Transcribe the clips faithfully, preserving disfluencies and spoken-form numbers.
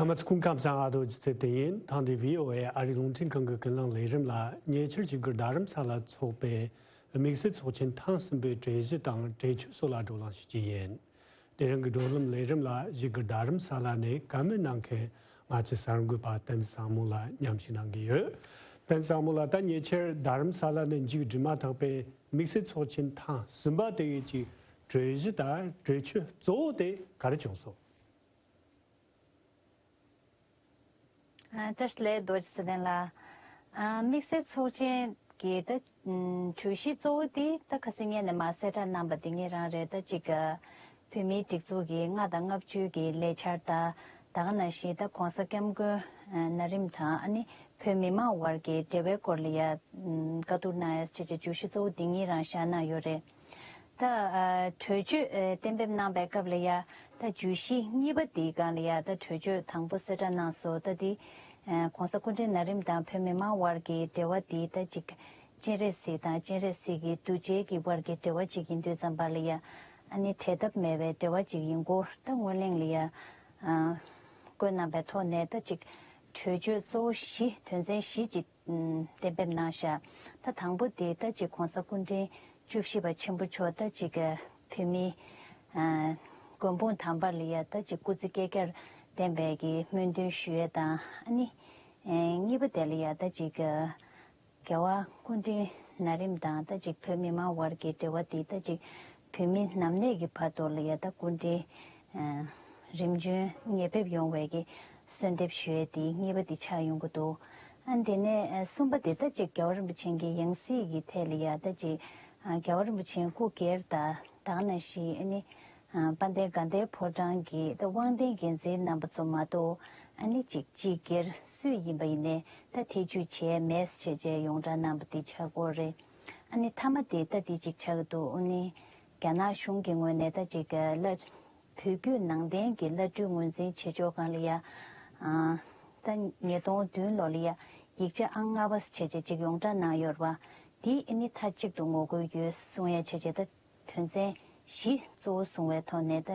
ཚང་མ་སྐུ་ཁམས་བཟང་། ཨ་རྡོ་རྗེ་ཚེ་བརྟན་ཡིན། ཐེངས་འདིའི་ཝི་ཨོ་ཨེ་ཨ་རིའི་རླུང་འཕྲིན་ཁང་གི་ཀུན་གླེང་ལས་རིམ་ལ། ཉེ་ཆར་བཞུགས་སྒར་རྡ་རམ་ས་ལ་འཚོགས་པའི་དམིགས་བསལ་ཚོགས་ཆེན་ཐེངས་གསུམ་པའི་གྲོས་གཞི་དང་གྲོས་ཆོད་སོགས་ལ་བགྲོ་གླེང་ཞུ་རྒྱུ་ཡིན། དེ་རིང་གི་བགྲོ་གླེང་ལས་རིམ་ལ་བཞུགས་སྒར་རྡ་རམ་ས་ལ་ནས་བཀའ་མོལ་གནང་མཁན་ང་ཚོའི་གསར་འགོད་པ་བསྟན་འཛིན་བཟང་མོ་ལགས་མཉམ་ཞུགས་གནང་གི་ཡོད། བསྟན་འཛིན་བཟང་མོ་ལགས། ད་ཉེ་ཆར་རྡ་རམ་ས་ལ་ནས་མཇུག་སྒྲིལ་མ་ཐག་པའི་དམིགས་བསལ་ཚོགས་ཆེན་ཐེངས་གསུམ་པ་དེ་ཡི་གི་གྲོས་གཞི་དང་གྲོས་ཆོད་གཙོ་བོ་དེ་ག་རེ་བྱུང་སོང་། ཨ། བཀྲ་ཤིས་བདེ་ལེགས་རྡོ་རྗེ་ཚེ་བརྟན་ལགས། ཨ། དམིགས་བསལ་ཚོགས་ཆེན་གྱི་ད་གྲོས་གཞི་གཙོ་བོ་དེ་ད་ཁ་སང་ཉིན་ནས་མར་གསལ་བསྒྲགས་གནང་པ་དེ་ཉིད་རང་རེད། ད་ཅིག་བོད་མིའི་སྒྲིག་འཛུགས་ཀྱི་ལྔ་དང་ལྔ་བཅུ་གི་ལས་འཆར་དང་། ད་ག་ནང་བཞིན་ད་༸གོང་ས་༸སྐྱབས་མགོན་ན་རིམ་དང་། ཨ་ནི་བོད་མི་མང་དབར་གྱི་འབྲེལ་བའི་སྐོར་ལ་ཡ་བཀའ་བསྡུར་གནང་ཡ་བྱས་བྱས་གྲོས་གཞི་གཙོ་བོ་འདི་གཉིས་རང་བཞག་གནང་ཡོད་རེད། ད་ཨ་གྲོས་ཆོད་ཨ་གཏན་འབེབས་གནང་པའི་སྐབས་ལ་ཡ། ད་བརྗོད་གཞི་གཉིས་པ་འདིའི་སྒང་ལ་ཡ། ད་གྲོས་ཆོད་དང་པོ་གསལ་བསྒྲགས་གནང་སོང་། ད་འདི་ཨ་༸གོང་ས་སྐུ་ཕྲེང་ན་རིམ་དང་བོད་མི་མང་དབར་གྱི་འབྲེལ་བ་འདི་ད་ཅིག་སྤྱན་རས་གཟིགས་དང་སྤྱན་རས་གཟིགས་ཀྱི་གདུལ་བྱའི་གི་དབར་གྱི་འབྲེལ་བ་ཅིག་ཡིན་དུས་ཙམ་པ་ལ་ཡ། ཨ་ནི་འབྲལ་ཐབས་མེད་པའི་འབྲེལ་བ་ཅིག་ཡིན་སྐོར་ད་སྔོན་གླེང་ལ་ཡ། ཨ་བཀོད་གནང་པའི་ཐོག་ནས་ད་ཅིག་གྲོས་ཆོད་གཙོ་བོ་བཞི། དོན་ཚན་བཞི་ཅིག་གཏན་འབེབས་གནང་བཞག་ད་དང་པོ་དེ་ད་ཅིག་༸གོང་ས་སྐུ་ཕྲེང་བཅུ་བཞི་པ་ཆེན་པོ་མཆོག་ད་ཅིག་བོད་མིའི་ཨ་མགོན་དཔུང་དམ་པ་ལ་ཡ་ད་ཅིག་སྐུ་ཚེ་བསྐལ་བརྒྱར་བརྟན་པའི་གི་སྨོན་འདུན་ཞུ་ཡས་དང་། ཨ་ནི་ཨ་གཉིས་པ་དེ་ལ་ཡ་ད་ཅིག་རྒྱལ་བ་སྐུ་ཕྲེང་ན་རིམ་དང་ད་ཅིག་བོད་མི་མང་དབར་གྱི་འབྲེལ་བ་དེ་ད་ཅིག་བོད་མི་ནམ་གནས་ཀྱི་བར་དུ་ལ་ཡ་ད་སྐུ་ཕྲེང་ཨ་རིམ་བྱོན་ཉེ་སྦེབས་ཡོང་བའི་གི་གསོལ་འདེབས་ཞུ་ཡས་དེ་གཉིས་པ་དེ་ཆགས་ཡོང་གི་འདུག་ཨ་དེ་ནས་ཨ་གསུམ་པ་དེ་ད་ཅིག་རྒྱལ་བ་རིན་པོ་ཆེ་གི་ཡང་སྲིད་ཀྱི་ཐད་ལ་ཡ་ད་ཅིག་ཨ་རྒྱལ་བ་རིན་པོ་ཆེ་སྐུ་སྒེར་དང་། ད་ག་ནང་བཞིན་ཨ་ནི་ཨ་དཔལ་ལྡན་དགའ་ལྡན་ཕོ་བྲང་གི་ད་དབང་ལྡན་འགན་འཛིན་རྣམ་པ་ཚོ་མ་གཏོགས། ཨ་ནི་ཅིག་སྤྱི་སྒེར་སུ་ཡིན་པ་ཡིན་ནའི་ད་ཐེ་ཇུས་བྱས་མེད་ཅེས་བྱས་ཡོངས་གྲགས་གནང་པ་དེ་ཆགས་ཀྱི་ཡོད་རེད། ཨ་ནི་མཐའ་མ་དེ་ད་དེ་ཅིག་ཆགས་ཀྱི་འདུག་ཨ་ནི་རྒྱ་ནག་གཞུང་གི་ངོས་ནས་ད་ཅིག་བླ་བོད་བརྒྱུད་ནང་བསྟན་གྱི་བླ་སྤྲུལ་ངོས་འཛིན་བྱེད་ཕྱོགས་སྒང་ལ་ཡ། ཨ་ད་ཉིས་སྟོང་བདུན་ལོ་ལ་ཡ་ཡིག་ཆ་ཨང་ལྔ་པ་བྱས་བྱས་ཅིག་ཡོངས་གྲགས་གནང་ཡོད་རེད་པ། དེ་ཨ་ནི་མཐའ་གཅིག་ཏུ་ངོ་རྒོལ་ཡོད་གསུང་ཡ་བྱས་བྱས་ད། དོན་ཚན་བཞི་གཙོ་བོ་བཟུང་བའི་ཐོག་ནས་ད་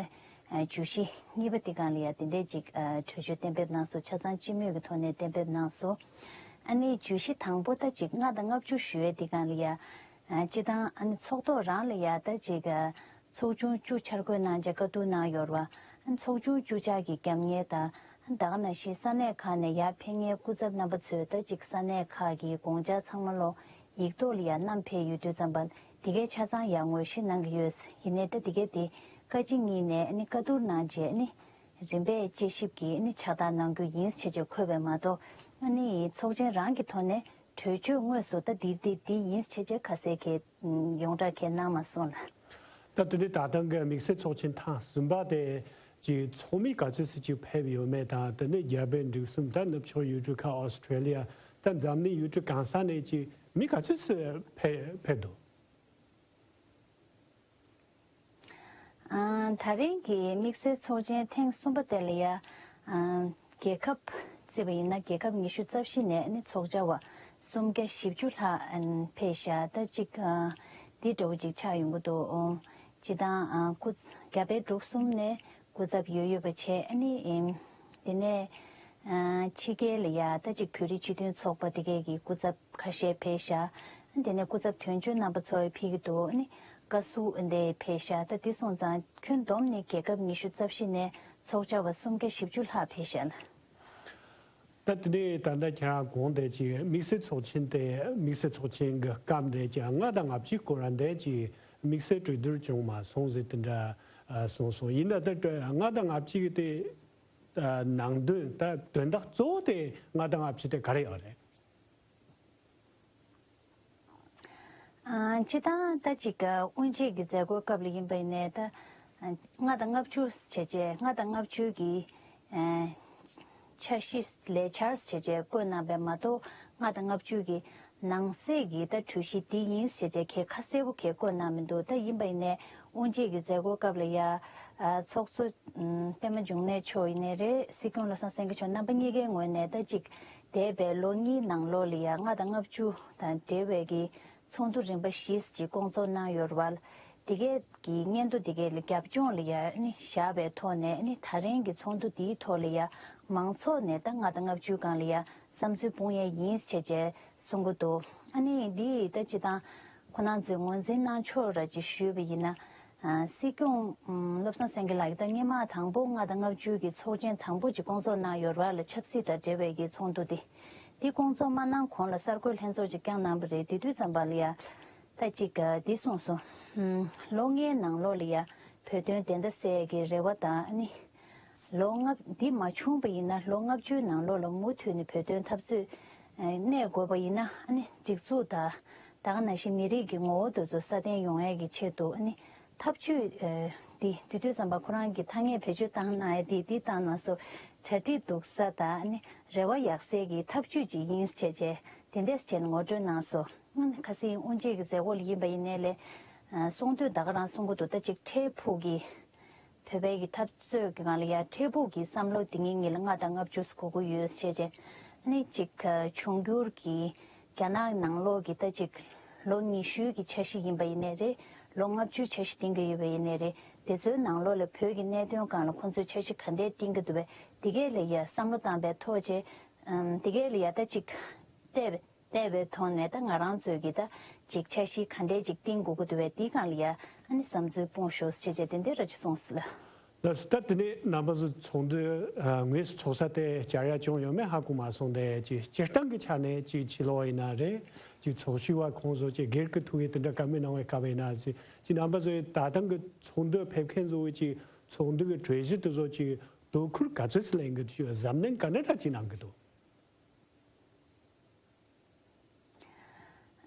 ཨ་བརྗོད་གཞི་གཉིས་པ་དེ་སྒང་ལ་ཡ་དེ་འདྲས་ཅིག་ཨ་གྲོས་ཆོད་གཏན་འབེབས་གནང་སོང་། ཆ་ཚང་སྤྱི་མོས་ཀྱི་ཐོག་ནས་གཏན་འབེབས་གནང་སོང་། ཨ་ནི་བརྗོད་གཞི་དང་པོ་ད་ཅིག་ལྔ་དང་ལྔ་བཅུ་ཞུ་ཡས་དེ་སྒང་ལ་ཡ། ཨ་སྤྱི་བཏང་ཨ་ནི་ཚོགས་ཐོག་རང་ལ་ཡ་ད་ཅིག་ཨ་ཚོགས་ཆུང་བཅུ་འཆར་འགོད་གནང་བྱས་བཀའ་བསྡུར་གནང་ཡོད་རེད་པ། ཨ་ཚོགས་ཆུང་བཅུ་ཆ་གི་རྒྱབ་གཉེར་དང་། ཨ་ད་ག་ནང་བཞིན་ས་གནས་ཁག་ནས་ཡར་ཕེབས་མཁན་སྐུ་ཚབ་རྣམ་པ་ཚོས་ད་ཅིག་ས་གནས་ཁག་གི་དགོངས་འཆར་ཚང་མ་ལོ་ཡིག་ཐོག་ལ་ཡ་བསྣམས་ཕེབས་ཡོད་དུས་ཙམ་པ། དེ་གའི་ཆ་ཚང་ཡང་ངོ་ཤེས་གནང་གི་ཡོད། ཡིན་ནའི་ད་དེ་གའི་དེ་བཀའ་སྤྱི་གཉིས་ནས་ཨ་ནི་བཀའ་བསྡུར་གནང་རྗེས་ཨ་ནི་རིམ་པས་དཔྱད་ཞིབ་ཀྱིས་ཨ་ནི་ཕྱག་རྟགས་གནང་རྒྱུ་ཡིན་ཞེས་བྱས་འཁོད་པ་མ་གཏོགས། ཨ་ནི་ཚོགས་ཆེན་རང་གི་ཐོག་ནས་གྲོས་ཆོད་དངོས་སུ་ད་འདི་འདི་འདི་ཡིན་ཞེས་བྱས་ཁ་གསལ་གྱི་ཡོངས་གྲགས་གང་གནང་མ་སོང་ལ། ད་དེ་ནས་ད་ཐེངས་ཀྱི་དམིགས་བསལ་ཚོགས་ཆེན་ཐེངས་གསུམ་པ་དེ་ཀྱི་ཚོགས་མི་ག་ཚོད་ཙམ་ཅིག་ཕེབས་ཡོད་མེད་དང་། དེ་ནས་རྒྱ་བལ་འབྲུག་གསུམ། ད་ནུབ་ཕྱོགས་ཡུལ་གྲུ་ཁག་ཨོ་སི་ཁྲེ་ལི་ཡ། ད་འཛམ་གླིང་ཡུལ་གྲུ་གང་ས་ནས་ཀྱི་མི་ག་ཚོད་ཙམ་ཕེབས་ཕེབས་འདུག་ཨ། ད་རིང་གི་དམིགས་བསལ་ཚོགས་ཆེན་ཐེངས་གསུམ་པ་དེ་ལ་ཡ། ཨ། རྒྱལ་ཁབ་བརྩིས་པ་ཡིན་ན་རྒྱལ་ཁབ་ཉི་ཤུ་རྩ་བཞི་ནས་ནི་ཚོགས་བཅར་བ་སུམ་བརྒྱ་བཞི་བཅུ་ལྷག་ཨ་ཕེབས་ཤག་ད་ཅིག་ཨ། འདི་འདྲ་བོ་ཅིག་ཆགས་ཡོང་གི་འདུག་ཨོ། སྤྱི་བཏང་ཨ་སྐུ་རྒྱ་བལ་འབྲུག་གསུམ་ནས་སྐུ་ཚབ་ཡོད་ཡོད་པ་བྱས། ཨ་ནི་ཨེམ། དེ་ནས་ཨ་ཕྱི་རྒྱལ་ལ་ཡ་ད་ཅིག་བོད་རིགས་སྤྱི་མཐུན་ཚོགས་པ་དེ་གས་ཀྱི་སྐུ་ཚབ་ཁ་ཤས་ཕེབས་ཤག་དེ་ནས་སྐུ་ཚབ་དོན་གཅོད་རྣམ་པ་ཚོ་ཕེབས་ཀྱི་འདུག་ཨ་ནི་བཀའ་ཟུར་འདི་ཕེབས་ཤག་ད་དེ་སོང་ཙང་ཁྱོན་བསྡོམས་ནས་རྒྱལ་ཁབ་ཉི་ཤུ་རྩ་བཞི་ནས་ཚོགས་བཅར་བ་སུམ་བརྒྱ་བཞི་བཅུ་ལྷག་ཕེབས་ཤག་ལ། ད་དེ་ནས་ད་ལྟ་ཁྱེད་རང་གོང་དེ་ཅིག་དམིགས་བསལ་ཚོགས་ཆེན་དེ། དམིགས་བསལ་ཚོགས་ཆེན་གྱི་སྐབས་དེ་ཅིག་ལྔ་དང་ལྔ་བཅུའི་སྐོར་ར་དེ་ཅིག་དམིགས་བསལ་གྲོས་བསྡུར་བྱུང་མ་སོང་ཟེར་དེ་འདྲ་གསུངས་སོང་། ཡིན་ན་ད་ལྔ་དང་ལྔ་བཅུ་གི་དེ་ནང་དོན། ད་དོན་དག་གཙོ་བོ་དེ་ལྔ་དང་ལྔ་བཅུ་དེ་ག་རེ་ཡོད་རེད། ཨ། སྤྱིར་བཏང་ད་ཅིག་དབུ་འབྱེད་ཀྱི་མཛད་སྒོའི་སྐབས་ལ་ཡིན་པ་ཡིན་ནའི་ད་ལྔ་དང་ལྔ་བཅུ་བྱས་བྱས་ལྔ་དང་ལྔ་བཅུ་གི་ཨ་འཆར་གཞི་ལས་འཆར་བྱས་བྱས་བཀོད་གནང་པས་མ་གཏོགས། ལྔ་དང་ལྔ་བཅུ་གི་ནང་གསེས་ཀྱི་ད་གྲོས་གཞི་འདི་ཡིན་ཞེས་བྱས་གལ་ཁ་གསལ་པོ་གལ་བཀོད་གནང་མི་འདུག་ད་ཡིན་པ་ཡིན་ནའི་དབུ་འབྱེད་ཀྱི་མཛད་སྒོའི་སྐབས་ལ་ཡ། ཨ། ཚོགས་གཙོ་ཨམ་པད་མ་འབྱུང་གནས་མཆོག་ཡིན་ནའི་རེད། སྲིད་སྐྱོང་བློ་བཟང་སེང་གེ་མཆོག་རྣམ་པ་གཉིས་ཀའི་ངོས་ནས་ད་ཅིག་འདས་པའི་ལོ་གཉིས་ནང་ལོགས་ལ་ཡ་ལྔ་དང་ལྔ་བཅུ་དང་འབྲེལ་བའི་གི་ཚོགས་འདུ་རིམ་པ་བཞི་ཅིག་བསྐོང་ཚོགས་གནང་ཡོད་རེད་པ། དེ་གས་ཀྱི་སྙན་ཐོ་དེ་གས་ལ་རྒྱབ་ལྗོངས་ལ་ཡ་ཨ་ནི་བཞག་པའི་ཐོག་ནས་ཨ་ནི་ད་རིང་གི་ཚོགས་འདུ་འདིའི་ཐོག་ལ་ཡ་མང་ཚོགས་ནས་ད་ལྔ་དང་ལྔ་བཅུའི་སྒང་ལ་ཡ་བསམ་ཚུལ་སྤུངས་ཡས་ཡིན་བྱས་བྱས་གསུང་གི་འདུག་ཨ་ནི་འདི་ད་སྤྱིར་བཏང་ཁོ་རང་ཚོས་ངོས་འཛིན་གནང་ཕྱོགས་ར་ཅིག་ཞུས་པ་ཡིན་ན། ཨ་སྲིད་སྐྱོང་ཨམ་བློ་བཟང་སེང་གེ་ལགས་ཀྱིས་ད་སྔོན་མ་དང་པོ་ལྔ་དང་ལྔ་བཅུའི་གི་ཚོགས་ཆེན་དང་པོ་ཅིག་སྐོང་ཚོགས་གནང་ཡོད་རེད་བ་ལ། ཆབ་སྲིད་དང་འབྲེལ་བའི་གི་ཚོགས་འདུ་འདི། འདི་སྐོང་ཚོགས་མ་གནང་གོང་ལ་གསར་འགོད་ལྷན་ཚོགས་ཅིག་བསྐྱངས་གནང་བ་རེད། དེ་དུས་ཙམ་པ་ལ་ཡ་ད་ཅིག་ཨ་འདི་གསུངས་སོང་། ཨམ་ལོ་ལྔའི་ནང་ལོགས་ལ་ཡ་བོད་དོན་བདེན་མཐའ་གསལ་གྱི་རེ་བ་དང་ཨ་ནི། ལོ་ལྔ་འདི་མ་བྱུང་བ་ཡིན་ན་ལོ་ལྔ་བཅུའི་ནང་ལོགས་ལ་མུ་མཐུད་ནས་བོད་དོན་འཐབ་རྩོད་ཨ་གནས་དགོས་པ་ཡིན་ན་ཨ་ནི་སྒྲིག་འཛུགས་དང་ད་ག་ནང་བཞིན་མི་རིགས་ཀྱི་ངོ་བོ་དེ་ཚོ་སྲ་བརྟན་ཡོང་ཡས་ཀྱི་ཆེད་དུ་ཨ་ནི་ཐབས་ཇུས་ཨ་འདི་དེ་དུས་ཙམ་པ་ཁོ་རང་གིས་ཐ་སྙད་བེད་སྤྱོད་བཏང་གནང་ཡས་འདི་འདི་བཏང་གནང་སོང་། གྲ་སྒྲིག་སྡུག་ས་དང་ཨ་ནི་རེ་བ་ཡག་སའི་གི་ཐབས་ཇུས་ཅིག་ཡིན་བྱས་བྱས་དེ་འདྲས་བྱས་ནས་ངོ་སྤྲོད་གནང་སོང་། ཨ་ནི་ཁ་སང་དབུ་འབྱེད་ཀྱི་མཛད་སྒོ་ལ་ཡིན་པ་ཡིན་ནའི་ལས་ཨ་གསུང་དོན་ད་ག་རང་གསུང་གི་འདུག་ད་ཅིག་འཕྲལ་ཕུགས་ཀྱི་བོད་པའི་གི་འཐབ་རྩོད་ཀྱི་སྒང་ལ་ཡ་འཕྲལ་ཕུགས་ཀྱི་བསམ་བློ་འདི་ངེད་གཉིས་ལ་ལྔ་དང་ལྔ་བཅུ་ཙམ་དགོས་ཀྱི་ཡོད་ཟེར་བྱས། ཨ་ནི་གཅིག་འབྱུང་འགྱུར་གྱི་རྒྱ་ནག་ནང་ལོགས་ཀྱི་ད་ཅིག་ལོ་ཉི་ཤུའི་གི་འཆར་གཞི་ཡིན་པ་ཡིན་ནའི་རེད། ལོ་ལྔ་བཅུའི་འཆར་གཞི་འདིང་གི་ཡོད་པ་ཡིན་ནའི་རེད། དེ་ཚོའི་ནང་ལོགས་ལ་བོད་ཀྱི་གནད་དོན་སྒང་ལ་ཁོང་ཚོས་འཆར་གཞི་ག་འདྲས་འདིང་གི་འདུག་པས་དེ་གས་ལ་ཡ་བསམ་བློ་བཏང་པའི་ཐོག་བྱས། ཨམ་དེ་གས་ལ་ཡ་ད་ཅིག་བལྟས་པས། བལྟས་པའི་ཐོག་ནས་ད་ང་རང་ཚོས་ཀྱི་ད་ཅིག་འཆར་གཞི་ག་འདྲས་ཅིག་བཏིང་དགོས་ཀྱི་འདུག་པས་དེའི་སྒང་ལ་ཡ་ཨ་ནི་བསམ་ཚུལ་སྤུངས་ཤོག་ཅེས་བྱས་དེ་འདྲས་ར་ཅིག་གསུངས་སོང་ལ། ལགས་སོ། ད་དེ་ནས་རྣམ་པ་ཚོ་ཚོགས་འདུ་ཨ་དངོས་སུ་ཚོགས་ས་དེ་བཅར་ཡ་བྱུང་ཡོད་མེད་ཧ་གོ་མ་སོང་། དེ་ཅིག་སྤྱིར་བཏང་གི་ཆ་ནས་ཅིག་ཕྱི་ལོགས་ཡིན་ན་རེད། ཅིག་ཚོགས་ཞུགས་པ་ཁོང་ཚོ་ཅིག་སྒེར་གྱི་ཐུགས་ཡིད་དེ་འདྲ་བཀའ་མོལ་གནང་བའི་སྐབས་ཡིན་ན་ཅིག་ཅིག་རྣམ་པ་ཚོས་ད་ཐེངས་ཀྱི་ཚོགས་འདུ་ཕེབས་མཁན་ཚོ་ཅིག་ཚོགས་འདུ་གི་གྲོས་གཞི་དེ་ཚོ་ཅིག་དོ་ཁུར་ག་ཚོད་ཅིག་ལེན་གྱི་འདུག་གཟབ་ནན་ག་འདྲ་འདྲ་ཅིག་གནང་གི་འདུག་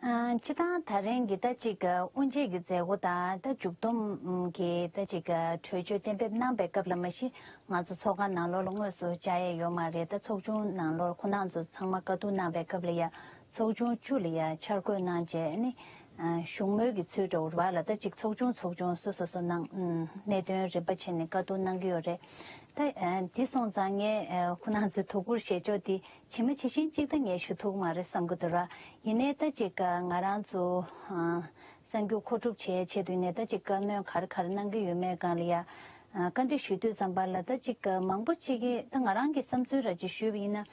ཨ་སྤྱིར་བཏང་ད་རིང་གི་ད་ཅིག་དབུ་འབྱེད་ཀྱི་མཛད་སྒོ་དང་ད་མཇུག་བསྡོམས་ཀྱི་ད་ཅིག་གྲོས་ཆོད་གཏན་འབེབས་གནང་པའི་སྐབས་ལ་མ་གཞི་ང་ཚོ་ཚོགས་ཁང་ནང་ལོགས་ལ་དངོས་སུ་བཅར་ཡས་ཡོད་མ་རེད། ད་ཚོགས་ཆུང་ནང་ལོགས་ཁོང་རྣམ་ཚོ་ཚང་མ་བཀའ་བསྡུར་གནང་པའི་སྐབས་ལ་ཡ་ཚོགས་ཆུང་བཅུ་ལ་ཡ་འཆར་འགོད་གནང་རྗེས་ནི་ཨ་བཞུགས་མོལ་གྱི་ཚུལ་འདྲ་བོ་རེད་བ་ལ། ད་ཅིག་ཚོགས་ཆུང་ཚོགས་ཆུང་སོ་སོ་སོ་ནང་ཨ་གནད་དོན་རིམ་པ་བྱས་ནས་བཀའ་བསྡུར་གནང་གི་ཡོད་རེད། ད་ཨ་འདི་སོང་ཙང་ངས་ཨ་ཁོང་རྣམ་ཚོའི་དོ་ཁུར་བཞེས་ཕྱོགས་འདི་ཇི་མ་ཇི་བཞིན་གཅིག་ད་ངས་ཞུ་ཐུབ་མ་རེད་བསམ་གྱི་འདུག་ར། ཡིན་ནའི་ད་ཅིག་ང་རང་ཚོ་ཨ་གསར་འགྱུར་མཁོ་སྒྲུབ་བྱེད་ཆེད་དུ་ནས་ད་ཅིག་བཀའ་མོལ་ག་རེ་ག་རེ་གནང་གི་ཡོད་མེད་སྒང་ལ་ཡ་ཨ་བཀའ་འདྲི་ཞུ་དུས་ཙམ་པ་ལ་ད་ཅིག་མང་པོ་ཅིག་གིས་ད་ང་རང་གི་བསམ་ཚུལ་ར་ཅིག་ཞུས་པ་ཡིན་ན།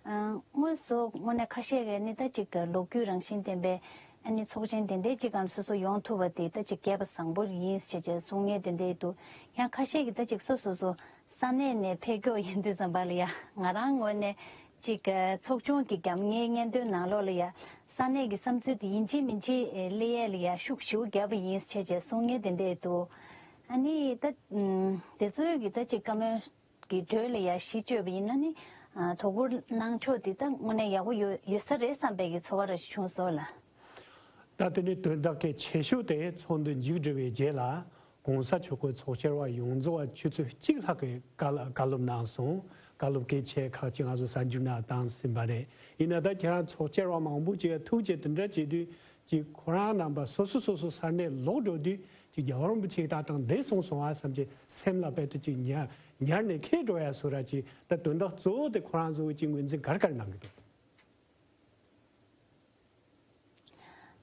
ཨ་དངོས་སུ་དངོས་གནས་ཁ་ཤས་ཀྱིས་ནི་ད་ཅིག་ལོ་རྒྱུས་རང་བཞིན་ལྡན་པའི་ཨ་ནི་ཚོགས་ཆེན་དེ་འདྲའི་ཅིག་སྒང་སོ་སོ་ཡོང་ཐུབ་པ་དེ་ད་ཅིག་སྐལ་པ་བཟང་པོ་ཡིན་ཞེས་བྱས་གསུང་མཁན་དེ་འདྲ་འདུག་ཡང་ཁ་ཤས་ཀྱིས་ད་ཅིག་སོ་སོ་སོ་ས་གནས་ནས་ཕེབས་མཁན་ཡིན་དུས་ཙམ་པ་ལ་ཡ་ང་རང་ངོས་ནས་ཅིག་ཚོགས་ཆུང་གི་རྒྱབ་ངའི་སྙན་ཐོའི་ནང་ལོགས་ལ་ཡ་ས་གནས་ཀྱི་བསམ་ཚུལ་དེ་ཡིན་གཅིག་མིན་གཅིག་སླེབས་ཡས་ལ་ཡ་ཤུགས་ཞེ་པོ་བརྒྱབ་པ་ཡིན་ཞེས་བྱས་གསུང་མཁན་དེ་འདྲ་འདུག་ཨ་ནི་ད་དེ་ཚོའི་གི་ད་ཅིག་བཀའ་མོལ་གི་འགྲོས་ལ་ཡ་གཞི་བཅོལ་བ་ཡིན་ན་ནི་དོ་ཁུར་གནང་ཕྱོགས་དེ་ད་དངོས་གནས་ཡག་པོ་ཡོད་ཡོད་ས་རེད་བསམ་པའི་གི་ཚོར་བ་ར་ཞིག་བྱུང་སོང་ལ། ད་དེ་ནི་དོན་དག་གལ་ཆེ་ཤོས་དེ་ཚོགས་འདུ་མཇུག་སྒྲིལ་བའི་རྗེས་ལ་༸གོང་ས་མཆོག་གི་ཚོགས་བཅར་བ་ཡོངས་རྫོགས་ཆུ་ཚོད་གཅིག་ལྷག་གི་བཀའ་བཀའ་སློབ་གནང་སོང་། བཀའ་སློབ་གལ་ཆེ་ཁག་ཅིག་ང་ཚོ་གསར་འགྱུར་ནང་བཏང་ཟིན་པ་རེད། ཡིན་ན་ད་ཁྱེད་རང་ཚོགས་བཅར་བ་མང་པོ་ཅིག་ཐུག་ཅིག་དེ་འདྲ་བྱེད་དུས་ཅིག་ཁོ་རང་རྣམ་པ་སོ་སོ་སོ་སོ་ས་གནས་ལོག་འགྲོ་དུས་ཅིག་རྒྱལ་བ་རིན་པོ་ཆེ་ད་ཐེངས་འདས་སོང་སོང་ཨ་བསམ་གྱི་སེམས་ལ་དཔེ་དེ་ཅིག་ཉར་ཉར་ནས་ཁེལ་འགྲོ་ཡ་བཟོ་འདྲ་ཅིག་ད་དོན་དག་གཙོ་བོ་དེ་ཁོ་རང་ཚོ་ཅིག་ངོས་འཛིན་ག་རེ་ག་རེ་གནང་གི་འདུག་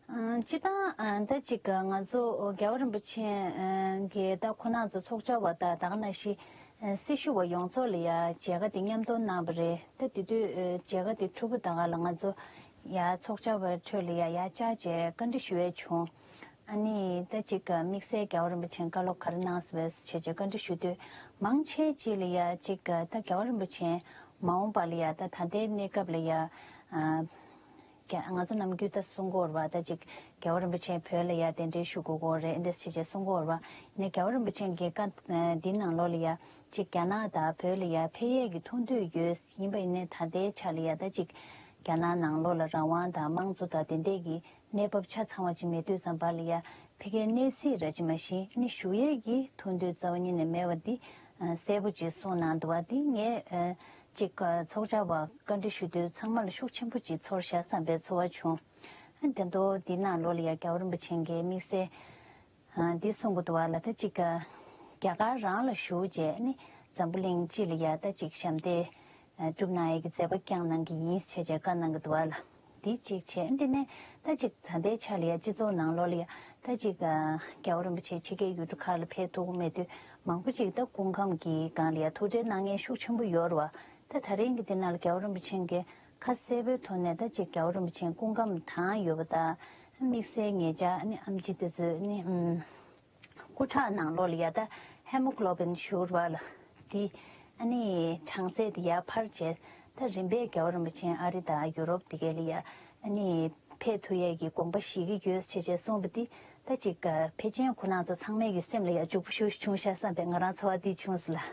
ཨ་སྤྱིར་བཏང་ཨ་ད་ཅིག་ང་ཚོ་རྒྱལ་བ་རིན་པོ་ཆེ་ཨ་གི་ད་ཁོང་རྣམ་ཚོ་ཚོགས་བཅར་བ་དང་ད་ག་ནང་བཞིན་ཨ་སྲི་ཞུ་བ་ཡོངས་རྫོགས་ལ་ཡ་མཇལ་ཁ་དེ་མཉམ་དུ་གནང་བ་རེད། ད་དེ་དུས་ཨ་མཇལ་ཁ་དེ་གྲུབ་པ་ད་ག་ལ་ང་ཚོ་ཡ་ཚོགས་བཅར་བའི་ཁྲོད་ལ་ཡ་ཡར་བཅར་བྱས་བཀའ་འདྲི་ཞུ་ཡས་བྱུང་། ཨ་ནི་ད་ཅིག་དམིགས་བསལ་རྒྱལ་བ་རིན་པོ་ཆེ་བཀའ་སློབ་ག་རེ་གནང་སོང་བས་བྱས་བྱས་བཀའ་འདྲི་ཞུ་དུས་མང་ཆེ་ཅིག་ལ་ཡ་ཅིག་ད་རྒྱལ་བ་རིན་པོ་ཆེ་མ་འོངས་པ་ལ་ཡ་ད་ད་ལྟའི་གནས་སྐབས་ལ་ཡ་ཨ་རྒྱ་ང་ཚོ་ནམ་རྒྱུན་ད་གསུང་གི་ཡོད་རེད་བ། ད་ཅིག་རྒྱལ་བ་རིན་པོ་ཆེ་བོད་ལ་ཡ་གདན་འདྲེན་ཞུ་དགོས་ཀྱི་ཡོད་རེད་འདི་འདྲ་བྱས་བྱས་གསུང་གི་ཡོད་རེད་བ། ནས་རྒྱལ་བ་རིན་པོ་ཆེ་གི་བཀའ་འདི་ནང་ལོགས་ལ་ཡ་ཅིག་རྒྱ་ནག་དང་བོད་ལ་ཡ་ཕེབས་ཡས་ཀྱི་ཐུགས་འདོད་ཡོད། ཡིན་པ་ཡིན་ནའི་ད་ལྟའི་ཆ་ལ་ཡ་ད་ཅིག་རྒྱ་ནག་ནང་ལོགས་ལ་རང་དབང་དང་དམངས་གཙོ་དང་དེ་འདྲས་ཀྱི་གནས་བབ་ཆ་ཚང་བ་ཅིག་མེད་དུས་ཙམ་པ་ལ་ཡ་ཕ་གིའི་གནས་སྲིད་ར་ཅིག་མ་གཞི་ནི་ཞུ་ཡས་ཀྱི་ཐུགས་འདོད་རྩ་བ་ཉིད་ནས་མེད་པ་འདི་གསལ་པོ་ཅིག་གསུངས་གནང་འདུག་བ། འདི་ངས་ཅིག་ཚོགས་བཅར་བ་བཀའ་འདྲི་ཞུ་དུས་ཚང་མ་ལ་ཤུགས་ཆེན་པོ་ཅིག་ཚོར་ཤག་བསམ་པའི་ཚོར་བ་བྱུང་། དེ་འདྲ་འདི་ནང་ལོགས་ལ་ཡ་རྒྱལ་བ་རིན་པོ་ཆེ་གིས་དམིགས་བསལ་འདི་གསུང་གི་འདུག་བ་ལ། ད་ཅིག་རྒྱ་གར་རང་ལ་བཞུགས་རྗེས་ནི་འཛམ་བུ་གླིང་སྤྱི་ལ་ཡ་ད་ཅིག་ཞབས་འདེགས་སྒྲུབ་གནང་ཡས་ཀྱི་མཛད་པ་བསྐྱངས་གནང་གི་ཡིན་ཞེས་བྱས་བཀའ་གནང་གི་འདུག་བ་ལ། འདི་གཅིག་བྱས། འདི་ནས་ད་ཅིག་ད་ལྟའི་ཆ་ལ་ཡ་སྤྱི་ཚོགས་ནང་ལོགས་ལ་ཡ་ད་ཅིག་ཨ་རྒྱལ་བ་རིན་པོ་ཆེ་ཕྱི་རྒྱལ་ཡུལ་གྲུ་ཁག་ལ་ཕེབས་ཐུབ་ཀྱི་མེད་དུས་མང་པོ་ཅིག་ད་སྐུ་ཁམས་ཀྱི་སྒང་ལ་ཡ་ཐུགས་ཁྲལ་གནང་མཁན་ཤུགས་ཆེན་པོ་ཡོད་རེད་བ། ད་ད་རིང་གི་འདི་ནང་ལ་རྒྱལ་བ་རིན་པོ་ཆེ་གིས་ཁ་གསལ་པོའི་ཐོག་ནས་ད་ཅིག་རྒྱལ་བ་རིན་པོ་ཆེ་སྐུ་ཁམས་དྭངས་ཡོད་པ་དང་དམིགས་བསལ་ངེད་ཅག་ཨ་ནི་ཨེམ་ཆི་དེ་ཚོས་ཨ་ནི་ཨམ། སྐུ་ཁྲག་ནང་ལོགས་ལ་ཡ་ད་ཧེ་མོ་གྷི་ལོ་བིན་ཞུ་བ་ལ་འདི་ཨ་ནི་གྲངས་ཚད་འདི་ཡར་འཕར་བྱས། ད་རིམ་པས་རྒྱལ་བ་རིན་པོ་ཆེ་ཨ་རི་དང་ཡུ་རོབ་དེ་གའི་ལ་ཡ་ཨ་ནི་ཕེབས་ཐུབ་ཡས་ཀྱི་དགོངས་པ་བཞེས་ཀྱི་ཡོད་ཟེར་བྱས་གསུངས་པ་འདི་ད་ཅིག་ཕལ་ཆེར་ཁོ་རང་ཚོ་ཚང་མས་ཀྱི་སེམས་ལ་ཡ་འཇུག་པོ་ཞུ་བྱུང་ཤག་བསམ་པའི་ང་རང་ཚོར་བ་འདི་བྱུང་སོང་ལ།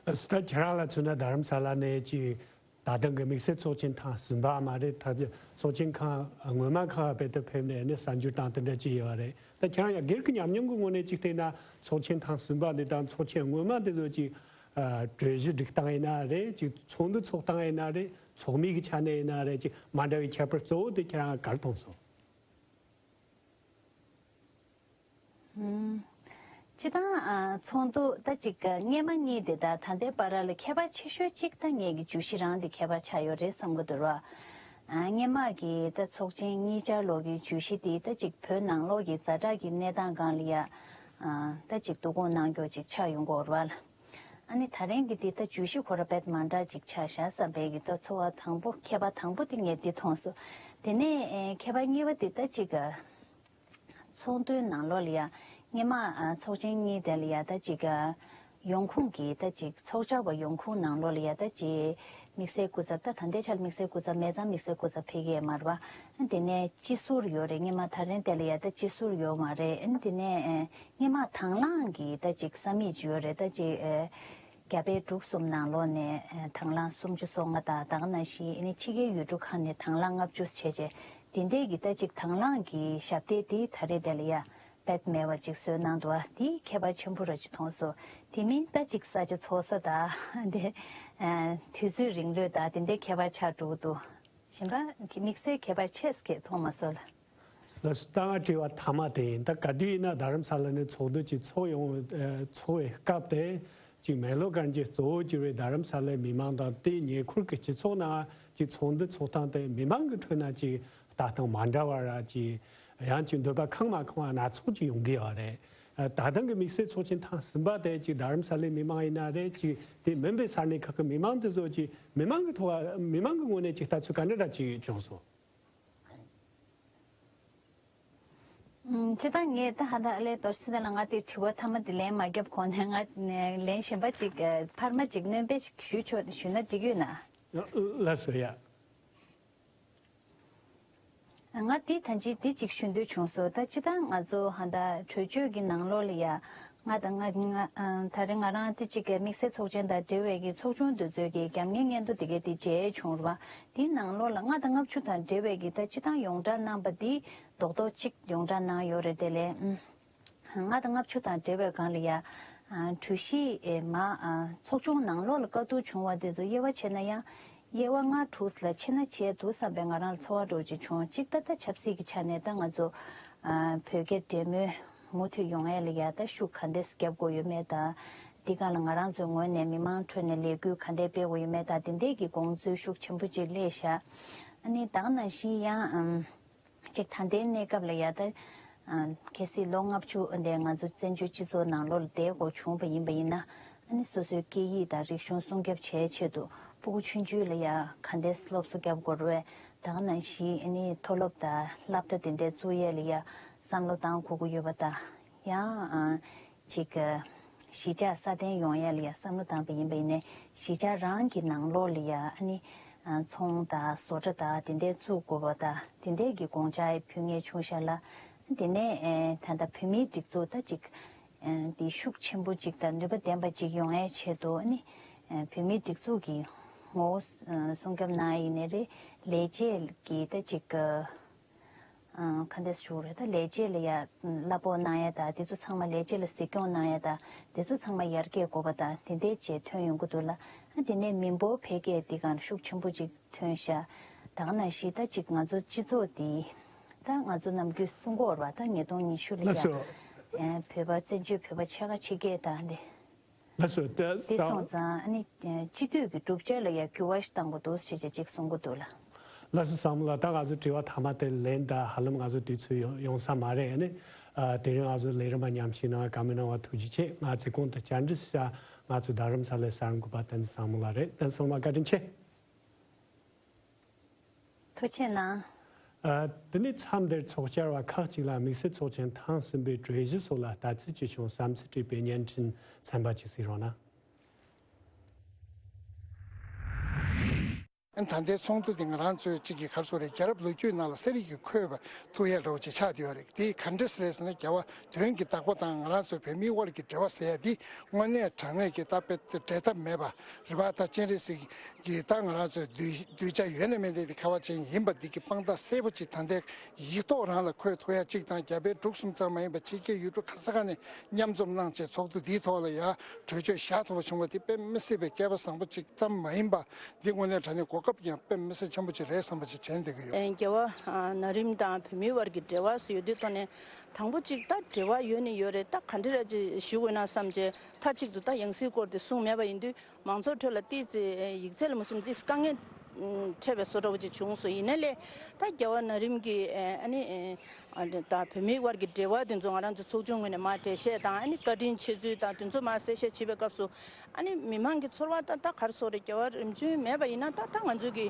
ད་ཁྱེད་རང་ལ་མཚོན་ན་རྡ་རམ་ས་ལ་ནས་ཅིག་ད་ཐེངས་ཀྱི་དམིགས་བསལ་ཚོགས་ཆེན་ཐེངས་གསུམ་པ་མ་རེད། ད་ཚོགས་ཆེན་ཁང་སྔོན་མ་ཁག་དཔེ་དེ་ཕེབས་ནས་ནི་གསར་འགྱུར་དང་དེ་འདྲ་ཅིག་ཡོད་རེད། ད་ཁྱེད་རང་ཡང་སྒེར་གྱི་ཉམས་མྱོང་གི་ངོས་ནས་ཅིག་བལྟས་ན་ཚོགས་ཆེན་ཐེངས་གསུམ་པ་འདི་དང་ཚོགས་ཆེན་སྔོན་མ་འདི་ཚོ་ཅིག་གྲོས་གཞི་སྒྲིག་སྟངས་ཡིན་ན་རེད། ཅིག་ཚོགས་འདུ་ཚོགས་སྟངས་ཡིན་ན་རེད། ཚོགས་མི་གི་ཆ་ནས་ཡིན་ན་རེད། ཅིག་མ་འདྲ་བའི་ཁྱད་པར་གཙོ་བོ་དེ་ཁྱེད་རང་ག་རེ་མཐོང་སོང་། སྤྱི་བཏང་ཚོགས་འདུ་ད་ཅིག་སྔས་མ་གཉིས་དེ་དང་ད་ལྟའི་བར་ལ་ཁྱད་པར་ཆེ་ཤོས་གཅིག་ད་ངེད་ཀྱི་བརྗོད་གཞི་རང་དེ་ཁྱད་པར་ཆགས་ཡོད་རེད་བསམ་གྱི་འདུག་ར། སྔས་མ་གི་ད་ཚོགས་ཆེན་གཉིས་ཆར་ལོ་གི་བརྗོད་གཞི་དེ་ད་ཅིག་བོད་ནང་ལོགས་ཀྱི་ཛ་དྲག་གི་གནས་སྟངས་སྒང་ལ་ཡ་ད་ཅིག་བསྡུ་སྐོང་གནང་རྒྱུ་ཅིག་ཆགས་ཡོང་གི་ཡོད་རེད་བ་ལ། ཨ་ནི་ད་རིང་གི་དེ་ད་བརྗོད་གཞི་ཁོ་ར་དཔེ་མ་འདྲ་ཅིག་ཆགས་ཤག་བསམ་པའི་གི་ད་ཚོར་བ་དང་པོ་ཁྱད་པར་དང་པོ་དེ་ངས་འདི་མཐོང་སོང་། དེ་ནས་ཁྱད་པར་གཉིས་པ་དེ་ད་ཅིག་ཚོགས་འདུའི་ནང་ལོགས་ལ་ཡ་སྔས་མ་ཚོགས་ཆེན་གཉིས་དེ་ལ་ཡ་ད་ཅིག་ཡོང་ཁུངས་ཀྱི་ད་ཅིག་ཚོགས་བཅར་བ་ཡོང་ཁུངས་ནང་ལོགས་ལ་ཡ་ད་ཅིག་དམིགས་བསལ་སྐུ་ཚབ་ད་ད་ལྟའི་ཆར་དམིགས་བསལ་སྐུ་ཚབ་མེད་ཙང་དམིགས་བསལ་སྐུ་ཚབ་ཕེབས་ཀྱི་ཡོད་མ་རེད་བ། དེ་ནས་སྤྱི་ཟུར་ཡོད་རེད། སྔས་མ་ད་རིང་དེ་ལ་ཡ་ད་སྤྱི་ཟུར་ཡོད་མ་རེད། དེ་ནས་སྔས་མ་དང་བླངས་ཀྱི་ད་ཅིག་ས་མིག་ཅིག་ཡོད་རེད། ད་ཅིག་རྒྱ་བལ་འབྲུག་གསུམ་ནང་ལོགས་ནས་དང་བླངས་སུམ་ཅུ་སོ་ལྔ་དང་ད་ག་ནང་བཞིན་ཨ་ནི་ཕྱི་རྒྱལ་ཡུལ་གྲུ་ཁག་ནས་དང་བླངས་ལྔ་བཅུ་བྱས་བྱས་དེ་འདྲས་ཀྱི་ད་ཅིག་དང་བླངས་ཀྱི་ཞབས་སྟེགས་དེ་ད་རེས་དེ་ལ་ཡ་དཔེ་མེད་པ་ཅིག་བཟོས་གནང་འདུག་ཨ། དེ་ཁྱད་པར་ཆེན་པོ་ར་ཅིག་མཐོང་སོང་། དེ་མིན་ད་ཅིག་ས་ཆ་ཚོགས་ས་དང་དེ་དུས་ཚོད་རིང་ལོས་དང་དེ་འདྲས་ཁྱད་པར་ཆགས་འགྲོ་གི་འདུག་གཞན་པ་དམིགས་བསལ་ཁྱད་པར་ཆེ་ཟེར་མཐོང་མ་སོང་ལ། ལགས་སོ། ད་ང་དྲི་བ་མཐའ་མ་དེ་ཡིན། ད་ག་དུས་ཡིན་ན་རྡ་རམ་ས་ལ་ནས་ཚོགས་འདུ་ཅིག་ཚོགས་ཡོང་ཚོགས་པའི་སྐབས་དེ་ཅིག་མེག་ལོར་གྷན་ཇི་གཙོ་བོ་གྱུར་བའི་རྡ་རམ་ས་ལའི་མི་མང་དང་དེའི་ཉེ་འཁོར་གྱི་སྤྱི་ཚོགས་ནང་ཅིག་ཚོགས་འདུ་ཚོགས་སྟངས་དེ་མི་མང་གི་ཁྲོད་ན་ཅིག་ལྟ་སྟངས་མ་འདྲ་བ་ར་ཅིག་ཡང་ཅིག་འདོད་པ་ཁེངས་མ་ཁེངས་སྣ་ཚོགས་ཅིག་ཡོང་གི་ཡོད་རེད། ད་ཐེངས་ཀྱི་དམིགས་བསལ་ཚོགས་ཆེན་ཐེངས་གསུམ་པ་དེ་ཅིག་རྡ་རམ་ས་ལའི་མི་མང་ཡིན་ན་རེད། ཅིག་དེ་མིན་པའི་ས་གནས་ཁག་གི་མི་མང་དེ་ཚོ་ཅིག་མི་མང་གི་ཐོག་མི་མང་གི་ངོས་ནས་ཅིག་ལྟ་ཚུལ་ག་འདྲ་འདྲ་ཅིག་བྱུང་སོང་། ཨུམ། སྤྱིར་བཏང་ངས་ད་ཧ་ད་ཨ་ལས་དོར་སི་ད་ལ་ང་དེ་དྲི་བ་མཐའ་མ་དེ་ལན་མ་བརྒྱབ་གོང་ནས་ང་ལན་གཞན་པ་ཅིག་ཕར་མ་ཅིག་སྣོན་པ་ཅིག་ཞུ་ཆོག་ཞུ་ན་འགྲིག་ཡོད་ན། ལགས་སོ་ཡ། ང་དེ་ད་ཅི་དེ་ཅིག་ཞུ་འདོད་བྱུང་སོང་། ད་སྤྱིར་བཏང་ང་ཚོ་ཧ་ད་གྲོས་ཆོད་ཀྱི་ནང་ལོགས་ལ་ཡ་ང་དང་ང་ང་ད་རེས་ང་རང་དེ་ཅིག་གི་དམིགས་བསལ་ཚོགས་ཆེན་དང་འབྲེལ་བའི་གི་ཚོགས་ཆུང་དེ་ཚོའི་གི་རྒྱབ་གཉེར་སྙན་ཐོ་དེ་གའི་དེ་མཇལ་བྱུང་ར་བ། དེའི་ནང་ལོགས་ལ་ལྔ་དང་ལྔ་བཅུ་དང་འབྲེལ་བའི་གི་ད་སྤྱིར་བཏང་ཡོངས་གྲགས་གནང་པ་འདི་རྡོག་རྡོག་གཅིག་ཡོངས་གྲགས་གནང་ཡོད་རེད། དེ་ལས་ལྔ་དང་ལྔ་བཅུ་དང་འབྲེལ་བའི་སྒང་ལ་ཡ་གྲོས་གཞི་མ་ཚོགས་ཆུང་ནང་ལོགས་ལ་བཀའ་བསྡུར་བྱུང་བ་དེ་ཚོ་དབྱེ་བ་ཕྱེ་ན་ཡང་དབྱེ་བ་ལྔ་དྲུག་ལ་ཕྱེ་ན་བྱས་འདུག་བསམ་པའི་ང་རང་ལ་ཚོར་བ་འདྲ་ཅིག་བྱུང་། གཅིག་ད་ལྟ་ཆབ་སྲིད་ཀྱི་ཆ་ནས་ད་ང་ཚོ་བོད་རྒྱ་འབྲེལ་མོལ་མུ་མཐུད་ཡོང་ཡ་ལ་ཡ་ད་ཤུགས་ག་འདྲས་རྒྱབ་དགོས་ཡོད་མེད་དང་། འདི་སྒང་ལ་ང་རང་ཚོའི་ངོས་ནས་མི་མང་ཁྲོད་ནས་ལས་འགུལ་ག་འདྲས་སྤེལ་དགོས་ཡོད་མེད་དང་དེ་འདྲས་ཀྱི་དགོངས་ཚུལ་ཤུགས་ཆེན་པོ་ཅིག་སླེབས་ཤག་ཨ་ནི་ད་ག་ནང་བཞིན་ཡང་ཅིག་ད་ལྟའི་གནས་སྐབས་ལ་ཡ་ད་གལ་སྲིད་ལོ་ལྔ་བཅུ་འདས་ང་ཚོ་བཙན་བྱོལ་སྤྱི་ཚོགས་ནང་ལོགས་ལ་བསྡད་དགོས་བྱུང་བ་ཡིན་པ་ཡིན་ན། ཨ་ནི་སོ་སོའི་སྐད་ཡིག་དང་རིག་གཞུང་སྲུང་སྐྱོབ་བྱེད་ཆེད་དུ་ཕྲུ་གུ་ཆུང་ཆུང་ལ་ཡ་ག་འདྲས་སློབ་གསོ་བརྒྱབ་དགོས་རེད། ད་ག་ནང་བཞིན་ཨ་ནི་མཐོ་སློབ་དང་སློབ་གྲྭ་དེ་འདྲས་བཙུགས་ཡས་ལ་ཡ་བསམ་བློ་བཏང་དགོས་ཀྱི་ཡོད་པ་དང་ཡང་ཅིག་གཞིས་ཆགས་སྲ་བརྟན་ཡོང་ཡས་ལ་ཡ་བསམ་བློ་བཏང་པ་ཡིན་པ་ཡིན་ནའི་གཞིས་ཆགས་རང་གི་ནང་ལོགས་ལ་ཡ་ཨ་ནི་ཚོང་དང་བཟོ་གྲྭ་དང་དེ་འདྲས་བཙུགས་དགོས་པ་དང་དེ་འདྲས་ཀྱི་དགོངས་འཆར་ཕུལ་མཁན་བྱུང་ཤག་ལ། དེ་ནས་ད་ལྟ་བོད་མིའི་སྒྲིག་འཛུགས་ད་ཅིག་དེ་ཤུགས་ཆེན་པོ་ཅིག་དང་ནུས་པ་ལྡན་པ་ཅིག་ཡོང་ཡས་ཆེད་དུ་ཨ་ནི་བོད་མིའི་སྒྲིག་འཛུགས་ཀྱི་ངོ་བོ་སྲུང་སྐྱོབ་གནང་ཡས་ཡིན་ནའི་རེད། ལས་བྱེད་ཀྱི་ད་ཅིག་ག་འདྲས་ཞུ་རེད། ད་ལས་བྱེད་ལ་ཡ་གླ་ཕོགས་གནང་ཡ་དང་དེ་ཚོ་ཚང་མ་ལས་བྱེད་ལ་གཟིགས་སྐྱོང་གནང་ཡ་དང་དེ་ཚོ་ཚང་མ་ཡར་རྒྱས་དགོས་པ་དང་དེ་འདྲའི་བྱས་ཐོན་ཡོང་གི་འདུག་ལ། ཨ་དེ་ནས་མི་འབོར་འཕེལ་རྒྱས་འདི་གང་ཤུགས་ཆེན་པོ་ཅིག་ཐོན་ཤག་ད་ག་ནང་བཞིན་ད་ཅིག་ང་ཚོ་སྤྱི་ཚོགས་འདི་ད་ང་ཚོ་ནམ་རྒྱུན་གསུང་གི་ཡོད་རེད་བ། ད་ཉིས་སྟོང་ཉི་ཤུ་ལ་ལགས་ཡ་སོ། ཨེ་བོད་པ་བཙན་བྱོལ་བོད་པ་ཕྱེད་ཀ་ཕྱི་རྒྱལ་དང་འདི་ལགས་སོ། ད་དེ་སོང་ཙང་ཨ་ནི་སྤྱི་འཐུས་ཀྱི་གྲུབ་ཆ་ལ་ཡ་འགྱུར་བ་ཞིག་བཏང་དགོས་འདུག་ཞེས་བྱས་ཅིག་གསུང་གི་འདུག་ལ། ལགས་སོ། བསམ་བློ་ལ་ད་ང་ཚོ་དྲི་བ་མཐའ་མ་དེ་ལན་ད་ཧ་ལམ་ང་ཚོ་དུས་ཚོད་ཡོང་ཡོང་ས་མ་རེད། ཨ་ནི་ཨ་དེ་རིང་ང་ཚོ་ལས་རིམ་པ་མཉམ་ཞུགས་གནང་བ་བཀའ་མོལ་གནང་བ་ཐུགས་རྗེ་ཆེ། ང་ཚོ་གོང་དུ་བཅར་འདྲི་ཞུ་ང་ཚོ་རྡ་རམ་ས་ལའི་གསར་འགོད་པ་བསྟན་འཛིན་བཟང་མོ་ལགས་རེད། བསྟན་འཛིན་བཟང་མོ་བཀའ་དྲིན་ཆེ། ཐུགས་རྗེ་གནང་། ཨ་དེ་ནས་མཚམས་འདིར་ཚོགས་བཅར་བ་ཁག་ཅིག་ལ་དམིགས་བསལ་ཚོགས་ཆེན་ཐེངས་གསུམ་པའི་གྲོས་གཞི་སོགས་ལ་ལྟ་ཚུལ་ཅི་བྱུང་བསམ་ཚུལ་དྲིས་པའི་བརྙན་འཕྲིན་ཚན་པ་ཅིག་གཟིགས་རོགས་གནང་། ཨན། ད་ལྟའི་ཚོགས་འདུ་འདི་ང་རང་ཚོའི་གཅིག་གི་ག་རེ་ཟེར་དགོས་རེད། རྒྱལ་རབས་ལོ་རྒྱུས་ནང་ལ་གསལ་རིག་གིས་འཁོད་པ་ཐུག་ཡ་འདྲ་བོ་ཅིག་ཆགས་བསྡད་ཡོད་རེད། དེ་ག་འདྲ་ཟེར་རེད་ཟེར་ན། རྒྱལ་བ་དོན་གྱི་བདག་པོ་དང་ང་རང་ཚོའི་བོད་མིའི་དབར་གྱི་འབྲེལ་བ་ཟེར་ཡ་འདི་དངོས་གནས་དྲང་གནས་ཀྱི་ད་དཔེ་འབྲལ་ཐབས་མེད་པ་རེད་པ། ད་སྤྱན་རས་གཟིགས་ཀྱི་ད་ང་རང་ཚོའི་གདུལ་གདུལ་བྱ་ཡོད་ན་མེད་ན་དེ་ཁ་བ་ཅན་ཡིན་པ་འདི་གི་དཔང་རྟགས་གསལ་པོ་ཅིག་ད་ལྟའི་ཡིག་ཐོག་རང་ལ་འཁོད་ཐུབ་ཡ་གཅིག་དང་། རྒྱ་བལ་འབྲུག་གསུམ་ཙམ་མ་ཡིན་པར་ཕྱི་རྒྱལ་ཡུལ་གྲུ་ག་ས་ག་ནས་མཉམ་འཛོམས་གནང་བྱས་ཚོགས་འདུ་འདིའི་ཐོག་ལ་ཡ་གྲོས་ཆོད་བཞག་ཐུབ་པ་བྱུང་བ་འདི་དཔེ་མི་སྲིད་པའི་སྐལ་པ་བཟང་པོ་ཅིག་ཙམ་མ་ཡིན་པ། འདི་དངོས་གནས་དྲང་གནས་གོ་སྐབས་ཀྱང་དཔེ་མི་སྲིད་ཆེན་པོ་ཅིག་རེད་བསམ་པ་ཅིག་དྲན་བསྡད་ཀྱི་ཡོད། ཨེ། རྒྱལ་བ་ཨ་ན་རིམ་དང་བོད་མིའི་དབར་གྱི་འབྲེལ་བ་ཟེར་ཡོད་དུས་ཐོག་ནས། དང་པོ་ཅིག་ད་འབྲེལ་བ་ཡོད་ནི་ཡོད་རེད། ད་ག་འདྲ་ར་ཅིག་ཞུ་དགོས་ན་བསམ་བྱས། མཐའ་གཅིག་ཏུ་ད་ཡང་སྲིད་སྐོར་དེ་གསུངས་མེད་པ་ཡིན་དུས། མང་ཚོགས་ཁྲོད་ལ་ཏོག་ཙམ་ཡིག་ཚད་ལ་མ་སོང་ཏོག་ཙམ་དཀའ་ངལ་འཕྲད་པའི་བཟོ་འདྲ་བོ་ཅིག་བྱུང་སོང་། ཡིན་ནའི་ལས་ད་རྒྱལ་བ་ན་རིམ་གྱིས་ཨ་ནི་ཨ་ད་བོད་མིའི་དབར་གྱི་འབྲེལ་བ་དེ་ཚོ་ང་རང་ཚོ་ཚོགས་ཆུང་ངོས་ནས་མར་འགྲེལ་བཤད་དང་། ཨ་ནི་བཀའ་དྲིན་ཆེ་ཚུལ་དང་དེ་ཚོ་མར་གསལ་བཤད་བྱེད་པའི་སྐབས་སུ། ཨ་ནི་མི་མང་གི་ཚོར་བ་ད་ད་ག་རེ་ཟེར་དགོས་རེད། རྒྱལ་བ་རིམ་བྱོན་མེད་པ་ཡིན་ན་ད་ད་ང་ཚོ་གི་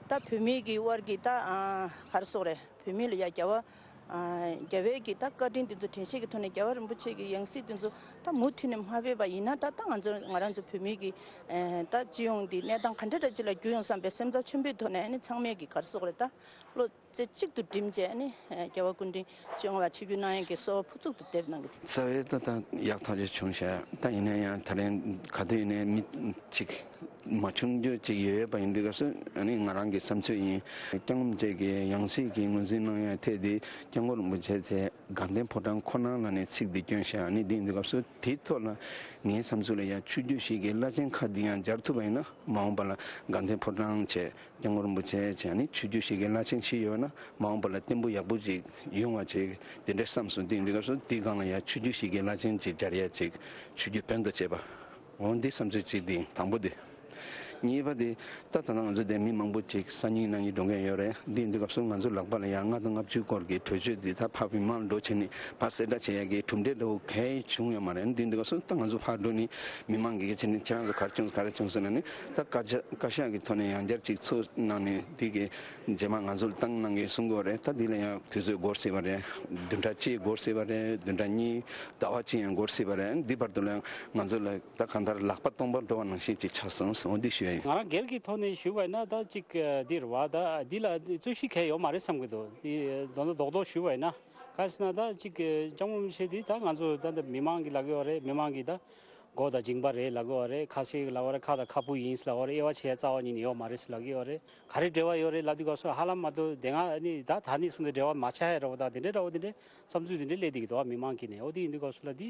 ད་བོད་མིའི་གི་དབར་གྱི་ད་ཨ་ག་རེ་ཟེར་དགོས་རེད། བོད་མི་ལ་ཡ་རྒྱལ་བ་ཨ་རྒྱལ་བའི་གི་ད་བཀའ་དྲིན་དེ་ཚོ་དྲན་ཤེས་ཀྱི་ཐོག་ནས་རྒྱལ་བ་རིན་པོ་ཆེ་གི་ཡང་སྲིད་དེ་ཚོ་ད་མུ་མཐུད་ནས་མ་ཕེབས་པ་ཡིན་ན། ད་ད་ང་ཚོ་ང་རང་ཚོ་བོད་མི་གི་ཨ་ད་སྤྱི་ཡོངས་འདི་གནས་སྟངས་ག་འདྲ་འདྲ་ཅིག་ལ་འགྱུར་ཡོང་བསམ་པའི་སེམས་འཚབ་ཆེན་པོའི་ཐོག་ནས། ཨ་ནི་ཚང་མས་གི་ག་རེ་ཟེར་དགོས་རེད། ད་བློ་རྩེ་གཅིག་ཏུ་བསྒྲིམས་བྱས། ཨ་ནི་རྒྱལ་བ་སྐུ་ཕྲེང་བཅོ་ལྔ་པ་ཆིབས་བསྒྱུར་གནང་ཡས་ཀྱི་གསོལ་བ་ཕུར་ཚུགས་ཏུ་འདེབས་གནང་གི། རྩ་བའི་ད་ལྟ་ཡག་ཐག་ཆོད་བྱུང་ཤག་ད་ཡིན་ན་ཡང་ད་རིང་ག་དུས་ཡིན་ནའི་མི་གཅིག་མ་བྱུང་རྒྱུ་ཅིག་ཡོད་པ་ཡིན་དུས་སྐབས་སུ། ཨ་ནི་ང་རང་གི་བསམ་ཚུལ་ཡིན། སྐྱབས་མགོན་རིན་པོ་ཆེ་གི་ཡང་སྲིད་ཀྱི་ངོས་འཛིན་གནང་ཡ་ཐད་དེ་སྐྱབས་མགོན་རིན་པོ་ཆེ་དེ་དགའ་ལྡན་ཕོ་བྲང་ཁོ་ན་ལ་ནས་ཚིག་འདི་བསྐྱོན་ཤག་ཨ་ནི་འདི་ཡིན་དུས་སྐབས་སུ་དེའི་ཐོག་ལ་ངའི་བསམ་ཚུལ་ལ་ཡ་ཆོས་བརྒྱུད་ཞིག་གི་བླ་ཆེན་ཁག་འདི་ཡང་སྦྱར་ཐུབ་པ་ཡིན་ན། མ་འོངས་པ་ལ་དགའ་ལྡན་ཕོ་བྲང་བྱས། སྐྱབས་མགོན་རིན་པོ་ཆེ་བྱས། ཨ་ནི་ཆོས་བརྒྱུད་ཞིག་གི་བླ་ཆེན་ཞིག་ཡོད་ན་མ་འོངས་པ་ལ་བརྟན་པོ་ཡག་པོ་ཅིག་ཡོང་བ་ཅིག་དེ་འདྲ་བསམ་སོང་། དེ་ཡིན་དུས་སྐབས་སུ་དེའི་སྒང་ལ་ཡ་ཆོས་བརྒྱུད་ཞིག་གི་བླ་ཆེན་ཅིག་སྦྱར་ཡ་ཅིག་ཆོས་བརྒྱུད་དཔོན་དུ་བྱས་པ། འོ་འདི་བསམ་ཚུལ་གཅིག་འདི་དང་པོ་འདི། གཉིས་པ་འདི། ད་ད་ལྟ་ང་ཚོ་འདིར་མི་མང་པོ་ཅིག་སང་ཉིན་གནངས་ཉིན་འགྲོ་མཁན་ཡོད་རེད། འདི་ཡིན་དུས་སྐབས་སུ་ང་ཚོ་ལག་པ་ལ་ཡ་ལྔ་དང་ལྔ་བཅུ་སྐོར་གྱི་གྲོས་ཆོད་འདི་ད་ཕར་མི་མང་ལ་འགྲོ་བྱས་ནས་ཕར་གསལ་བསྒྲགས་བྱེད་ཡ་གི་གྲུབ་འབྲས་འདྲ་བོ་གང་ཡང་བྱུང་ཡོད་མ་རེད། འདི་ཡིན་དུས་སྐབས་སུ་ད་ང་ཚོ་ཕར་འགྲོ་ནས་མི་མང་གིས་གལ་ཆེ་ནས་ཁྱེད་རང་ཚོ་ག་རེ་བྱུང་སོང་། ག་རེ་བྱུང་སོང་ལབ་ནས། ད་བཀའ་ཤག་བཀའ་ཤག་གི་ཐོག་ནས་ཡང་བསྐྱར་ཅིག་ཚུར་གནང་ནས་འདི་གི་རྗེས་མ་ང་ཚོ་ལ་བཏང་གནང་གི་གསུང་གི་ཡོད་རེད། ད་འདི་ལ་ཡང་དུས་ཚོད་འགོར་སྲིད་པ་རེད། བདུན་ཕྲག་གཅིག་འགོར་སྲིད་པ་རེད། བདུན་ཕྲག་གཉིས་ཟླ་བ་གཅིག་ཡང་འགོར་སྲིད་པ་རེད། འདི་བར་དུ་ལ་ང་ཚོ་ལ་ད་གང་ལྟར་ལག་པ་སྟོང་པར་འགྲོ་བ་ནང་བཞིན་ཅིག་ཆགས་སོང་། འོ་འདི་ཞུ་ཡ་ཡིན། ང་རང་སྒེར་གྱི་ཐོག་ནས་ཞུས་པ་ཡིན་ན། ད་ཅིག་འདི་རེད་བ། ད་འདི་ལ་རྩོད་གཞི་གང་ཡང་ཡོད་མ་རེད་བསམ་གྱི་འདུག་འདི་མདོར་ན་རྡོག་རྡོག་ཞུས་པ་ཡིན་ན། ག་རེ་ཟེར་ན། ད་ཅིག་སྐྱབས་མགོན་རིན་པོ་ཆེ་འདི་ད་ང་ཚོ་ད་ལྟ་མི་མང་གིས་ལབ་ཀྱི་ཡོད་རེད། མི་མང་གིས་ད་མགོ་དང་མཇིང་པ་རེད་ལབ་ཀྱི་ཡོད་རེད། ཁ་ཤས་ཀྱིས་ལབ་ཀྱི་ཡོད་རེད། ཁ་དང་ཁ་སྤུ་ཡིན་ཟེར་ལབ་ཀྱི་ཡོད་རེད། དབྱེ་བ་ཕྱེ་ཡ་རྩ་བ་ཉིད་ནས་ཡོད་མ་རེད་ཟེར་ལབ་ཀྱི་ཡོད་རེད། ག་རེ་འབྲེལ་བ་ཡོད་རེད་ལབ་དུས་སྐབས་སུ་ཧ་ལམ་མ་གཏོགས་དེ་སྔ་ནི་ད་ད་ནས་བཟུང་སྟེ་འབྲེལ་བ་མ་ཆགས་ཡ་འདྲ་བོ་དང་། དེ་འདྲའི་འདྲ་བོ་དེ་འདྲའི་བསམ་ཚུལ་དེ་འདྲའི་སླེབས་བསྡད་ཀྱི་འདུག་བ། མི་མང་གིས་ནས། འོ་དེ་ཡིན་དུས་སྐབས་སུ་ལ་འདི་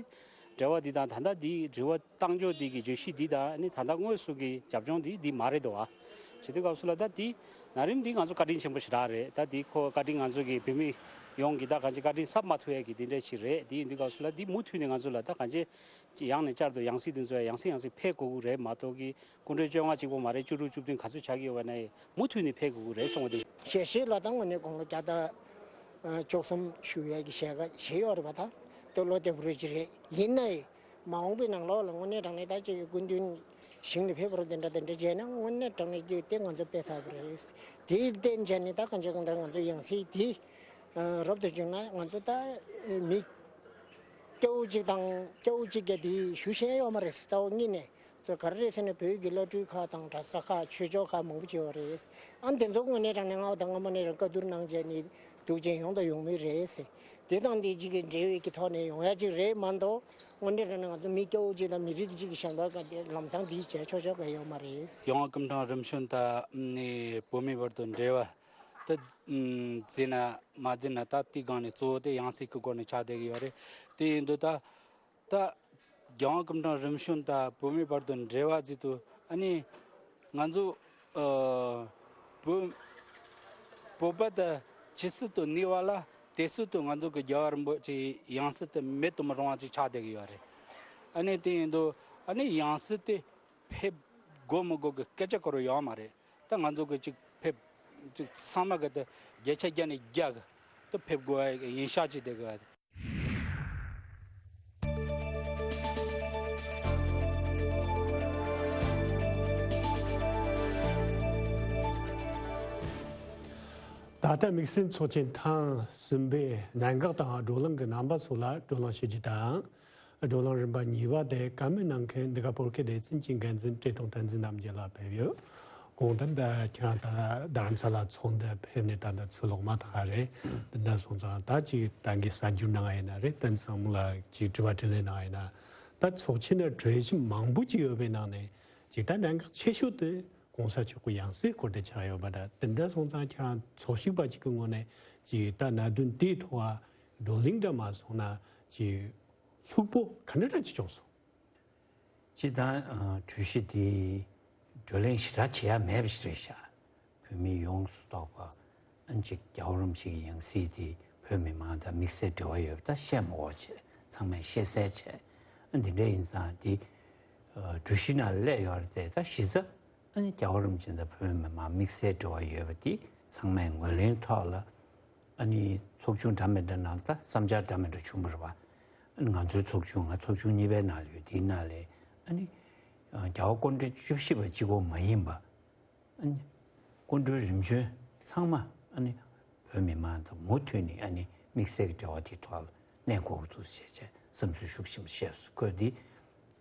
འབྲེལ་བ་འདི་དང་ད་ལྟ་འདི་དྲི་བ་བཏང་ཕྱོགས་འདི་གི་བརྗོད་གཞི་འདི་དང་། ཨ་ནི་ད་ལྟ་དངོས་སུ་གི་རྒྱབ་ལྗོངས་འདི་འདི་མ་རེད་འདུག་བ། བྱེད་དུས་སྐབས་སུ་ལ་ད་འདི་ན་རིམ་འདི་ང་ཚོ་བཀའ་དྲིན་ཆེན་པོ་ཞེ་དྲག་རེད། ད་འདི་ཁོ་བཀའ་དྲིན་ང་ཚོ་གི་བོད་མི་ཡོངས་ཀྱི་ད་གང་ཅི་བཀའ་དྲིན་གསབ་མ་ཐུབ་ཡ་གི་འདི་འདྲ་ཞིག་རེད། འདི་ཡིན་དུས་སྐབས་སུ་ལ་འདི་མུ་མཐུད་ནས་ང་ཚོ་ལ་ད་གང་ཅི་ཅི་ཡང་ནས་བསྐྱར་དུ་ཡང་སྲིད་འདི་ཚོ་ཡང་སེ་ཡང་སེ་ཕེབས་དགོས་ཀྱི་རེད་མ་གཏོགས་ཀྱི། སྐུ་ཕྲེང་བཅོ་ལྔ་གཅིག་པོ་མ་རེད། བཅུ་དྲུག་བཅུ་བདུན་ག་ཚོད་ཆགས་ཀྱི་ཡོད་པ་ན་མུ་མཐུད་ནས་ཕེབས་དགོས་ཀྱི་རེད་བསམ་གྱི་འདུག་ཞལ་བཞེས་ལ་ད་དངོས་གནས་དགུང་ལོ་བརྒྱ་དང་བཅུ་གསུམ་བཞུགས་ཡས་ཀྱི་ཞལ་ཁ་བཞེས་ཡོད་རེད་པ། ད་ལྟ་ལོ་བདེ་པོ་རེད་ཅི་རེད། ཡིན་ནའི་མ་འོངས་པའི་ནང་ལོགས་ལ་དངོས་གནས་དྲང་གནས་ད་ཅིག་སྐུ་མདུན་ཞིང་ལ་ཕེབས་པ་རེད། དེ་འདྲ་དེ་འདྲ་བྱས་ན་དངོས་གནས་དྲང་གནས་ཀྱི་དེ་ང་ཚོ་དཔེ་ཚགས་པོ་རེད། དེའི་རྟེན་བྱས་ནས་ད་གང་ཅི་གང་ལྟར་ང་ཚོ་ཡང་སྲིད་དེ་རབ་ཏུ་བྱུང་ན་ང་ཚོ་ད་མི་སྐྱ་བོ་གཅིག་དང་སྐྱ་བོ་གཅིག་གི་དེ་ཞུ་ཤེས་ཡོད་མ་རེད། རྩ་བ་ཉིད་ནས། ཚོ་ག་རེ་རེད་ཟེར་ན། བོད་ཀྱི་བླ་སྤྲུལ་ཁག་དང་གྲྭ་ས་ཁག་ཆོས་ཕྱོགས་ཁག་མང་པོ་ཅིག་ཡོད་རེད། ཨ་ནི་དེ་ཚོ་དངོས་གནས་དྲང་གནས་སྔ་མོ་དང་སྔ་མོ་ནས་རང་བཀའ་བསྡུར་གནང་བྱས་ནས་འདུག་ཅན་ཡོང་དང་ཡོང་མུས་རེད། དེ་དང་དེ་གཅིག་གི་འབྲེལ་བའི་གི་ཐོག་ནས་ཡོང་ཡ་ཅིག་རེད་མ་གཏོགས། དངོས་གནས་དྲང་གནས་ང་ཚོ་མི་སྐྱ་བོ་གཅིག་དང་མི་རིགས་གཅིག་གི་གཞན་པ་ག་དེ་ལམ་སང་འདི་བྱས་ཆོག་ཆོག་ག་ཡོད་མ་རེད། རྒྱལ་དབང་སྐུ་ཕྲེང་རིམ་བྱོན་དང་ནི་བོད་མིའི་བར་དུ་འབྲེལ་བ་དེ་འཛིན་ན་མ་འཛིན་ན། ད་དེའི་སྒང་ནས་གཙོ་བོ་དེ་ཡང་སྲིད་ཀྱི་སྐོར་ནས་ཆགས་བསྡད་ཀྱི་ཡོད་རེད། དེ་ཡིན་དུས་ད། ད་རྒྱལ་དབང་སྐུ་ཕྲེང་རིམ་བྱོན་དང་བོད་མིའི་བར་དུ་འབྲེལ་བ་ཟེར་དུས། ཨ་ནི་ང་ཚོ་ཨ་བོད་བོད་པ་དང་ཇི་སྲིད་དུ་གནས་པ་ལ་དེ་སྲིད་དུ་ང་ཚོ་གི་རྒྱལ་བ་རིན་པོ་ཆེའི་ཡང་སྲིད་དེ་མེད་དུ་མི་རུང་བ་ཅིག་ཆགས་བསྡད་ཀྱི་ཡོད་རེད། ཨ་ནི་དེ་ཡིན་དུས་ཨ་ནི་ཡང་སྲིད་དེ་ཕེབས་དགོས་མི་དགོས་ཀྱི་སྐད་ཆ་གོ་རུ་ཡོང་མ་རེད། ད་ང་ཚོ་གི་ཅིག་ཕེབས་ ཅིག་ཚང་མ་གི་དེ་བརྒྱ་ཆ་བརྒྱ་ནས་བརྒྱ་གི་དེ་ཕེབས་དགོས་པ་ཡིན་ཤག་ཅིག་དེ་གི། ད་ལྟ་དམིགས་བསལ་ཚོགས་ཆེན་ཐེངས་གསུམ་པའི་གནད་འགག་དང་བགྲོ་གླེང་གི་རྣམ་པ་སོགས་ལ་བགྲོ་གླེང་ཞུ་རྒྱུ་དང་། བགྲོ་གླེང་རིམ་པ་གཉིས་པ་དེ་བཀའ་མོལ་གནང་མཁན་འདི་ག་བོད་སྐད་སྡེ་ཚན་གྱི་འགན་འཛིན་བཀྲས་མཐོང་བསྟན་འཛིན་རྣམ་རྒྱལ་ལགས་ཕེབས་ཡོད། གོང་དུ་ད་ཁྱེད་རང་ད་རྡ་རམ་ས་ལ་ཚོགས་འདུ་ཕེབས་ནས་ད་ལྟ་ཚུར་ལོག་མ་ཐག་རེད། འདི་འདྲ་སོང་ཙང་ད་ཅིག་ད་གིན་གསར་འགྱུར་ནང་ཡིན་ན་རེད། བསྟན་འཛིན་བཟང་མོ་ལགས་ཅིག་དྲི་བ་དྲིས་ལན་ནང་ཡིན་ན། ད་ཚོགས་ཆེན་ནང་གྲོས་གཞི་མང་པོ་ཅིག་ཡོད་པའི་ནང་ནས་ཅིག་ད་གནད་འགག་ཆེ་ཤོས་དེ་གོང་ས་མཆོག་གི་ཡང་སྲིད་སྐོར་དེ་ཆགས་ཡོད་པ་འདྲ། དེ་འདྲ་སོང་ཙང་ཁྱེད་རང་ཚོགས་ཞུགས་པ་ཅིག་གི་ངོས་ནས་ཅིག་ད་གནད་དོན་དེའི་ཐོག་བགྲོ་གླེང་འདྲ་མ་སོང་ན་ཅིག་ལྷུག་པོ་ག་འདྲ་འདྲ་ཅིག་བྱུང་སོང་། སྤྱིར་བཏང་ཨ་གྲོས་གཞི་དེ་བགྲོ་གླེང་ཞེ་དྲག་བྱེད་ཡ་མེད་པ་ཞིག་རེད་ཤག་བོད་མི་ཡོངས་སུ་གཏོགས་པ་ཨ་ཅིག་རྒྱལ་བ་རིན་པོ་ཆེ་གི་ཡང་སྲིད་དེ་བོད་མི་མང་དང་དམིགས་བསལ་འབྲེལ་བ་ཡོད་པ་ད་བཤད་མ་དགོས་བྱས། ཚང་མས་ཤེས་གསལ་བྱས། ཨ་འདི་འདྲ་ཡིན་ཙང་དེ་ཨ་གྲོས་གཞི་ནང་སླེབས་ཡོད་རེད་དེ། ད་གཞི་རྩ་ཨ་ནི་རྒྱལ་བ་རིན་པོ་ཆེ་དང་བོད་མི་མང་དམིགས་བསལ་འབྲེལ་བ་ཡོད་པ་དེ་ཚང་མས་ངོས་ལེན་ཐོག་ལ་ཨ་ནི་ཚོགས་ཆུང་འདྲ་མི་འདྲ་ནང་ད་བསམ་འཆར་འདྲ་མི་འདྲ་བྱུང་བ་རེད་པ། ཨ་ནི་ང་ཚོའི་ཚོགས་ཆུང་ང་ཚོགས་ཆུང་གཉིས་པའི་ནང་ལ་ཡོད། དེའི་ནང་ལ་ཨ་ནི་ཨ་རྒྱལ་བ་སྐུ་ཕྲེང་བཅུ་བཞི་པ་གཅིག་པོ་མ་ཡིན་པ། ཨ་ནི་སྐུ་མགྲོན་རིམ་བྱོན་ཚང་མ་ཨ་ནི་བོད་མི་མང་དང་མུ་མཐུད་ནས་ཨ་ནི་དམིགས་བསལ་གྱི་འབྲེལ་བ་དེའི་ཐོག་ལ་གནས་དགོས་ཀྱི་འདུག་ཞེས་བྱས་བསམ་ཚུལ་ཤུགས་ཆེན་པོ་བཤད་སོང་། ཁོས་འདི་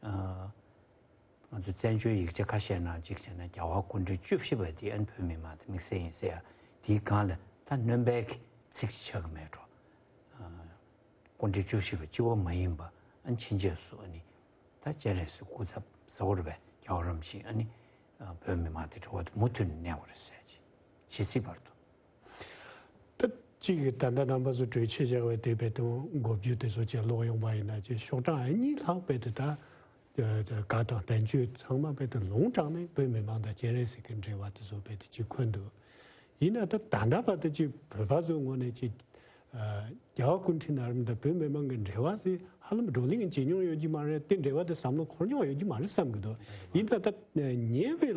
ཨ་ང་ཚོ་བཙན་བྱོལ་ཡིག་ཆ་ཁ་ཤས་ནང་གཅིག་བྱས་ན་རྒྱལ་བ་སྐུ་ཕྲེང་བཅུ་བཞི་པ་དེ་ཨ་ནི་བོད་མི་མང་དང་དམིགས་བསལ་ཡིན་ཟེར་ཡ་དེའི་སྒང་ལ་ད་སྣོན་པའི་གི་ཚིག་ཅིག་ཆགས་ཀྱི་མེད་འགྲོ། ཨ་སྐུ་ཕྲེང་བཅུ་བཞི་པ་གཅིག་པོ་མ་ཡིན་པ་ཨ་ནི་ཕྱིན་ཆད་སུ་ཨ་ནི་ད་སྤྱན་རས་གཟིགས་སྐུ་ཚབ་ཟེར་བ་རེད་པས། རྒྱལ་བ་རིན་པོ་ཆེ་ཨ་ནི་ཨ་བོད་མི་མང་དང་འབྲེལ་བ་དེ་མུ་མཐུད་ནས་གནས་དགོས་རེད་ཟེར་ཅིག་ཇི་སྲིད་བར་དུ། ད་གཅིག་གིས་ད་ལྟ་རྣམ་པ་ཚོ་གྲོས་ཆོད་བཞག་པའི་དེ་བས་དང་འགོ་བརྗོད་དེ་ཚོ་བཅས་ཀློག་ཡོང་བ་ཡིན་ན་ཅིག་ཤོག་གྲངས་ཨ་གཉིས་ལྷག་པའི་དེ་ད་ག་དང་བསྟན་བཅོས་ཚང་མ་བས་དེ་ལུང་དྲངས་ནས་བོད་མི་མང་དང་སྤྱན་རས་གཟིགས་ཀྱི་འབྲེལ་བ་དེ་ཚོ་བས་དེ་ཅིག་འཁོད་འདུག་ཡིན་ན་ད་ད་ལྟ་བར་དུ་ཅིག་བོད་པ་ཚོའི་ངོས་ནས་ཅིག་རྒྱལ་བ་སྐུ་ཕྲེང་ན་རིམ་དང་བོད་མི་མང་གི་འབྲེལ་བ་ཟེར་ཧ་ལམ་བགྲོ་གླེང་བྱེད་མྱོང་ཡོད་ཀྱི་མ་རེད། དེ་འབྲེལ་བ་དེ་བསམ་བློ་འཁོར་མྱོང་ཡོད་ཀྱི་མ་རེད་བསམ་གྱི་འདུག་ཡིན་ད་ད་ཉེ་བའི་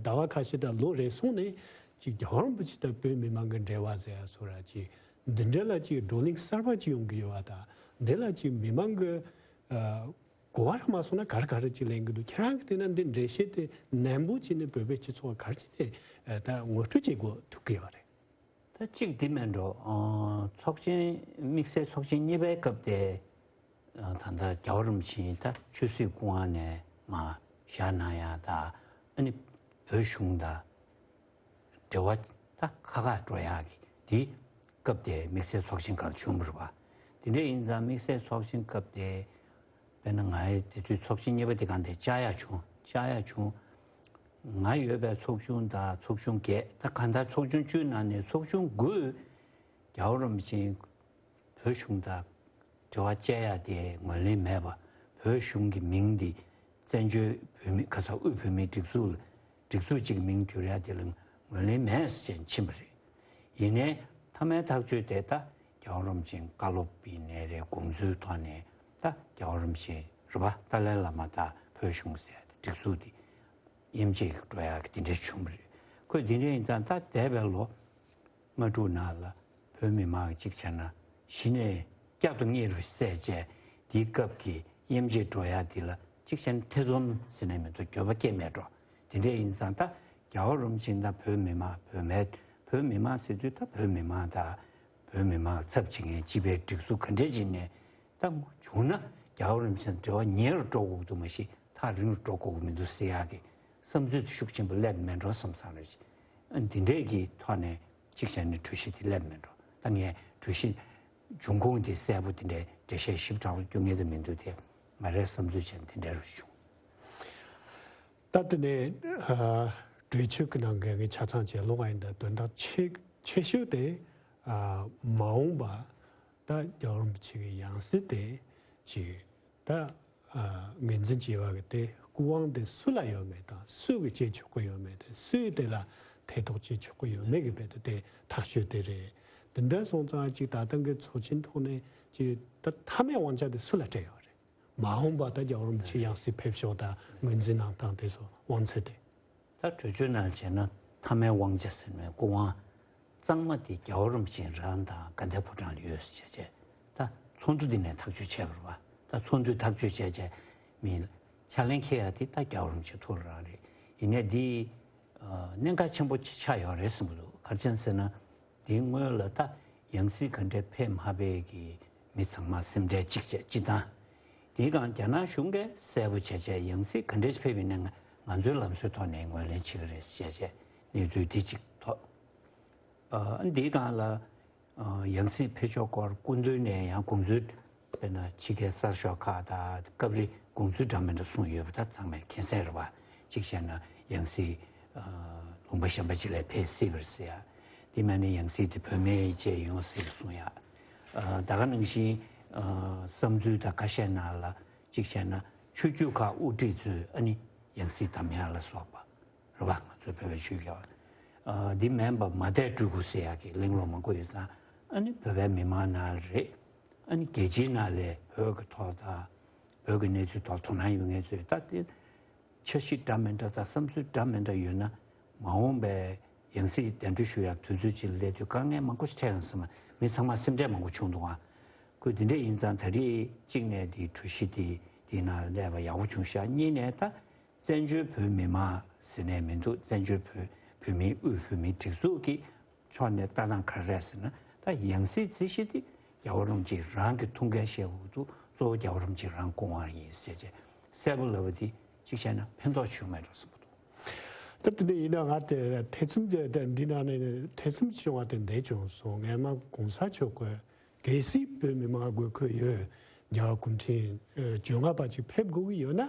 ཟླ་བ་ཁ་ཤས་དང་ལོ་རེ་ཟུང་ནས་ཅིག་རྒྱལ་བ་རིན་པོ་ཆེ་དང་བོད་མི་མང་གི་འབྲེལ་བ་ཟེར་ཡ་སོགས་ར་ཅིག་འདི་འདྲ་ལ་ཅིག་བགྲོ་གླེང་གསར་པ་ཅིག་ཡོང་གི་ཡོད་པ་དང་། འདི་ལ་ཅིག་མི་མང་གི་གོ་བ་ར་མ་སོང་ན་ག་རེ་ག་རེ་ཅིག་ལེན་གྱི་འདུག་ཁྱེད་རང་གིས་བལྟས་ན་འདི་འགྲེལ་བཤད་དེ་ནན་པོ་བྱས་ནས་བོད་པའི་སྤྱི་ཚོགས་ལ་ག་རེ་བྱས་ནས་ད་ངོ་སྤྲོད་བྱེད་དགོས་ཐུག་གི་ཡོད་རེད། ད་གཅིག་འདི་མེད་འགྲོ། ཨ་ཚོགས་ཆེན་དམིགས་བསལ་ཚོགས་ཆེན་གཉིས་པའི་སྐབས་དེ་ཨ་ད་ལྟ་རྒྱལ་བ་རིན་པོ་ཆེ་ད་ཆོས་སྲིད་སྐུ་དབང་ནས་མར་བཞག་གནང་ཡ་ད་ཨ་ནི་བོད་གཞུང་དང་འབྲེལ་བ་ད་ཁ་ཁ་འགྲོ་ཡག་གི་དེ་སྐབས་དེ་དམིགས་བསལ་ཚོགས་ཆེན་སྒང་བྱུང་བ་རེད་པ། དེ་འདྲ་ཡིན་ཙང་དམིགས་བསལ་ཚོགས་ཆེན་སྐབས་དེ་དཔེར་ན་ང་ཡི་དེ་དུས་ཚོགས་ཆེན་གཉིས་པ་དེ་སྒང་དེ་བཅར་ཡག་བྱུང་། བཅར་ཡག་བྱུང་། ང་ཡོད་པའི་ཚོགས་ཆུང་དང་ཚོགས་ཆུང་བརྒྱད། ད་གང་ལྟར་ཚོགས་ཆུང་བཅུའི་ནང་ནས་ཚོགས་ཆུང་དགུས་རྒྱལ་བ་རིན་པོ་ཆེ་བོད་གཞུང་དང་འབྲེལ་བ་བཅད་ཡ་དེ་ངོས་ལེན་མེད་པ། བོད་གཞུང་གི་མིང་འདི་བཙན་བྱོལ་བོད་མི་ཁ་ས་དབུས་བོད་མིའི་སྒྲིག་འཛུགས་ལ་སྒྲིག་འཛུགས་གཅིག་གི་མིང་བསྒྱུར་ཡ་དེ་ལ་ངོས་ལེན་མེད་ཟེར་ཕྱིན་པ་རེད། ཡིན་ནའི་མཐའ་མའི་ཐག་གཅོད་དེ་ད་རྒྱལ་བ་རིན་པོ་ཆེ་བཀའ་སློབ་ཡིན་ནའི་རེད། དགོངས་ཚུལ་ཐོག་ནས་ད་རྒྱལ་བ་རིན་པོ་ཆེ་རེད་པ། ཏཱ་ལའི་བླ་མ་དང་བོད་གཞུང་ཟེར་ཡ་དེ་སྒྲིག་འཛུགས་དེ་དབྱེ་འབྱེད་འགྲོ་ཡག་གི་དེ་འདྲ་བྱུང་བ་རེད། ཁོས་དེ་འདྲ་ཡིན་ཙང་ད་འདས་པའི་ལོ་ལྔ་དྲུག་ནང་ལ་བོད་མི་མང་གཅིག་བྱས་ན་གཞི་ནས་བསྐྱར་དུ་གཉེར་རུ་བསད་བྱས་དེའི་སྐབས་ཀྱི་དབྱེ་འབྱེད་འགྲོ་ཡ་དེ་ལ་གཅིག་བྱས་ན་ཐེ་ཚོམ་ཟེར་ནས་མི་འདུག་འགྱོད་པ་སྐྱེ་མེད་འགྲོ། དེ་འདྲ་ཡིན་ཙང་ད་རྒྱལ་བ་རིན་པོ་ཆེ་དང་བོད་མི་མང་བོད་མི་བོད་མི་མང་ཟེར་དུས་ད་བོད་མི་མང་དང་བོད་མི་མང་ཚབ་བྱེད་མཁན་སྤྱི་པའི་སྒྲིག་འཛུགས་ག་འདྲ་ཅིག་ནས་ད་བྱུང་ན་རྒྱལ་བ་རིན་པོ་ཆེ་དང་འབྲེལ་བ་ཉེ་རུ་འགྲོ་དགོས་ཀྱི་འདུག་མ་གཞི་ཐག་རིང་རུ་འགྲོ་དགོས་ཀྱི་མི་འདུག་ཟེར་ཡག་གི་བསམ་ཚུལ་དེ་ཤུགས་ཆེན་པོ་སླེབས་མེད་འགྲོ་བསམ་བསམ་རེད། ཨ་འདི་འདྲས་ཀྱི་ཐོག་ནས་གཅིག་བྱས་ནས་གྲོས་གཞི་དེ་སླེབས་མེད་འགྲོ། ད་ངས་གྲོས་གཞི་འབྱུང་ཁུངས་དེ་གསལ་པོ་དེ་འདྲའི་འགྲེལ་བཤད་ཞིབ་ཕྲ་པོ་སྐྱོན་མཁན་དེ་མི་འདུག་དེ་ང་རའི་བསམ་ཚུལ་བྱས་ནས་དེ་འདྲ་རུ་བྱུང་། ད་དེ་ནས་ཨ་གྲོས་ཆོད་ཀྱི་ནང་འགལ་གྱི་ཆ་ཚང་བྱས་ལོང་བ་ཡིན་ད་དོན་དག་ཆེ་ཆེ་ཤོས་དེ་ཨ་མ་འོངས་པ་ད་རྒྱལ་བ་རིན་པོ་ཆེ་གི་ཡང་སྲིད་དེ་ཅིག་ད་ཨ་ངོས་འཛིན་བྱས་པ་གི་དེ་སྐུ་དབང་དེ་སུ་ལ་ཡོད་མེད་དང་སུ་གིས་བྱེད་ཆོག་གི་ཡོད་མེད་དེ་སུས་དེ་ལ་ཐེ་གཏོགས་བྱེད་ཆོག་གི་ཡོད་མེད་ཀྱི་རྦད་དེ་དེ་ཐག་གཅོད་དེ་རེད། དེ་འདྲ་སོང་ཙང་ཅིག་ད་ཐེངས་ཀྱི་ཚོགས་ཆེན་ཐོག་ནས་ཅིག་ད་མཐའ་མའི་དབང་ཆ་དེ་སུ་ལ་སྤྲད་ཡོད་རེད། མ་འོངས་པ་ད་རྒྱལ་བ་རིན་པོ་ཆེ་ཡང་སྲིད་ཕེབས་ཕྱོགས་དང་ངོས་འཛིན་གནང་སྟངས་དེ་ཚོ་དབང་ཚད་དེ། ད་གྲོས་ཆོད་ནང་བྱས་ན་ ཐ་མའི་དབང་ཆ་ཟེར་བའི་སྐུ་དབང་གཙང་མ་དེ་རྒྱལ་བ་རིན་པོ་ཆེ་རང་དང་དགའ་ལྡན་ཕོ་བྲང་ལ་ཡོད་ཟེར་བྱས་བྱས། ད་ཚོགས་འདུ་འདི་ནས་ཐག་གཅོད་བྱས་པ་རེད་བ། ད་ཚོགས་འདུ་ཐག་གཅོད་བྱས་བྱས་མི་ཕྱག་ལེན་འཁེལ་ཡ་དེ་ད་རྒྱལ་བ་རིན་པོ་ཆེ་ཐུགས་ལ་རག་རེད། ཡིན་ནའི་འདི་གནད་འགག་ཆེན་པོ་ཆགས་ཡོད་རེད་བསམ་གྱི་འདུག་ག་རེ་བྱས་ཟེར་ན། དེའི་སྔོན་ལ་ད་ཡང་སྲིད་ག་འདྲས་ཕེབས་མ་ཕེབས་ཀྱི་མི་ཚང་མ་སེམས་ཁྲལ་གཅིག་བྱས་གཅིག་བཏང་། དེའི་སྒང་རྒྱ་ནག་གཞུང་གིས་གསལ་པོ་བྱས་བྱས་ཡང་སྲིད་ག་འདྲས་ཕེབས་ཡིན་ན་ང་ང་ཚོའི་ལམ་སྲོལ་ཐོག་ནས་ངོས་ལེན་བྱེད་ཀྱི་རེད་ཟེར་བྱས་བྱས་གནས་ཚུལ་འདི་གཅིག་ཐོག་ཨ་འདིའི་སྒང་ལ་ཨ་ཡང་སྲིད་ཕེབས་ཕྱོགས་སྐོར་སྐུ་མདུན་ནས་ཡང་དགོངས་ཚུལ། དཔེར་ན་ཕྱི་རྒྱལ་གསར་ཤོག་ཁག་དང་སྐབས་རེ་དགོངས་ཚུལ་འདྲ་མི་འདྲ་གསུངས་ཡོད་པ་ད་ཚང་མས་མཁྱེན་གསལ་རེད་བ། གཅིག་བྱས་ན་ཡང་སྲིད་ཨ་ལུང་པ་གཞན་པ་ཅིག་ལ་ཕེབས་སྲིད་པ་རེད་ཟེར་ཡ། དེ་མིན་ན་ཡང་སྲིད་དེ་བོད་མི་བཅས་ཡོང་སྲིད་པ་གསུངས་ཡ། ཨ་ད་ག་ནང་བཞིན་ཨ་བསམ་ཚུལ་དང་ཁ་ཤས་ནང་ལ་གཅིག་བྱས་ན་ཆོས་བརྒྱུད་ཁག་དབུ་ཁྲིད་ཚོས་ཨ་ནི་ཡང་སྲིད་བདམས་ཡ་ལ་སོགས་པ་རེད་བ། ང་ཚོའི་བོད་པའི་ཆོས་བརྒྱུད་ཨ་འདི་མིན་པ་མ་དད་སྤྲུལ་སྐུ་ཟེར་ཡ་གི་གླེང་སློང་མང་པོ་ཡོད་ཙང་ཨ་ནི་བོད་པའི་མི་མང་ནང་ལ་རེད། ཨ་ནི་རྒྱལ་སྤྱིའི་ནང་ལ་བོད་ཀྱི་ཐོག་དང་བོད་ཀྱི་གནས་ཚུལ་ཐོག་དོ་སྣང་ཡོད་མཁན་ཚོས་ད་དེ་འཆར་གཞི་འདྲ་མི་འདྲ་དང་བསམ་ཚུལ་འདྲ་མི་འདྲ་ཡོད་ན་མ་འོངས་པའི་ཡང་སྲིད་གདན་འདྲེན་ཞུ་ཡག་དུས་ཚོད་ཅིག་སླེབས་དུས་དཀའ་ངལ་མང་པོ་ཞིག་འཕྲད་ཡོང་སྲིད་མ། མི་ཚང་མ་སེམས་ཁྲལ་མང་པོ་བྱུང་འདུག་ཨ། ཁོས་དེ་འདྲ་ཡིན་ཙང་ད་རེས་གཅིག་ནས་དེའི་གྲོས་གཞི་དེ་དེའི་ནང་སླེབས་པ་ཡག་པོ་བྱུང་ཤག་གཉིས་ནས་ད་བཙན་བྱོལ་བོད་མི་མང་ཟེར་ནས་མི་འདུག་བཙན་བྱོལ་བོད་བོད་མིའི་དབུས་བོད་མིའི་སྒྲིག་འཛུགས་ཀྱི་ཕྱོགས་ནས་ལྟ་སྟངས་ག་རེ་རེད་ཟེར་ན། ད་ཡང་སྲིད་རྩིས་གཞི་དེ་རྒྱལ་བ་རིན་པོ་ཆེ་རང་གི་ཐུགས་འགན་བཞེས་དགོས་འདུག་གཙོ་བོ་རྒྱལ་བ་རིན་པོ་ཆེ་རང་སྐུ་དབང་ཡིན་ཟེར་བྱས་གསལ་པོ་ལབ་པ་དེ་གཅིག་བྱས་ན་ཕན་ཐོགས་བྱུང་མེད་འགྲོ་བསམ་གྱི་འདུག་ད་དེ་འདྲ་ཡིན་ན་ང་དེ་ཐེ་ཚོམ་དེ་འདི་ནང་ནས་ཐེ་ཚོམ་བྱུང་བ་དེ་འདྲ་བྱུང་སོང་། སྔས་མ་གོང་ས་མཆོག་གིས་གལ་སྲིད་བོད་མི་མང་དགོས་མཁོ་ཡོད། རྒྱལ་བ་སྐུ་ཕྲེང་བཅོ་ལྔ་པ་ཅིག་ཕེབས་དགོས་ཀྱི་ཡོད་ན།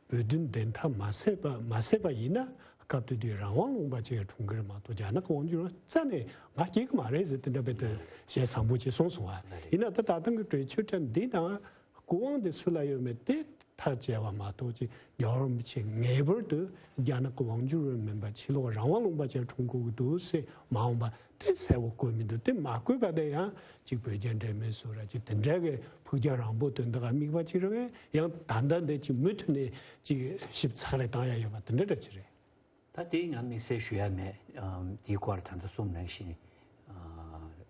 བོད་དོན་བདེན་མཐའ་མ་གསལ་པ་མ་གསལ་པ་ཡིན་ན་སྐབས་དེ་དུས་རང་དབང་ལུང་པ་ཅིག་འཁྲུངས་ཀྱི་རེད་མ་གཏོགས་རྒྱ་ནག་གི་དབང་སྒྱུར་རྩ་ནས་ང་སྐྱེ་གི་མ་རེད་ཟེར་དེ་འདྲ་བས་དེ་ཞལ་བཟང་པོ་ཅིག་གསུངས་སོང་བ་ཡིན་ན། ད་ད་ཐེངས་ཀྱི་གྲོས་ཆོད་འདི་ནང་སྐུ་དབང་དེ་སུ་ལ་ཡོད་མེད་དེ་ཐག་བཅད་པ་མ་གཏོགས་ཅིག་རྒྱལ་བ་རིན་པོ་ཆེ་ངེས་པར་དུ་རྒྱ་ནག་གི་དབང་སྒྱུར་བ་མིན་པ་ཕྱི་ལོགས་རང་དབང་ལུང་པ་ཅིག་འཁྲུངས་དགོས་ཀྱི་འདུག་ཟེར་མ་འོངས་པ་དེ་གསལ་པོ་བཀོད་མི་འདུག་དེ་མ་བཀོད་པ་དེ་ཡང་ཅིག་བོད་རྒྱ་འབྲེལ་མོལ་སོགས་ར་ཅིག་དེ་འདྲ་གི་ཕུགས་རྒྱང་རིང་པོ་དོན་དག་དམིགས་པ་ཅིག་རེད་པས། ཡང་ད་ལྟ་འདི་ཅིག་མུ་མཐུད་ནས་ཅིག་ཞིབ་ཚགས་རེ་བཏང་ཡ་ཡོད་པ་དེ་འདྲ་འདྲ་ཅིག་རེད། ད་དེ་ང་དམིགས་བསལ་ཞུ་ཡ་མེད། ཨམ་དེའི་སྐོར་ད་ལྟ་གསུངས་ནང་བཞིན་ཨ་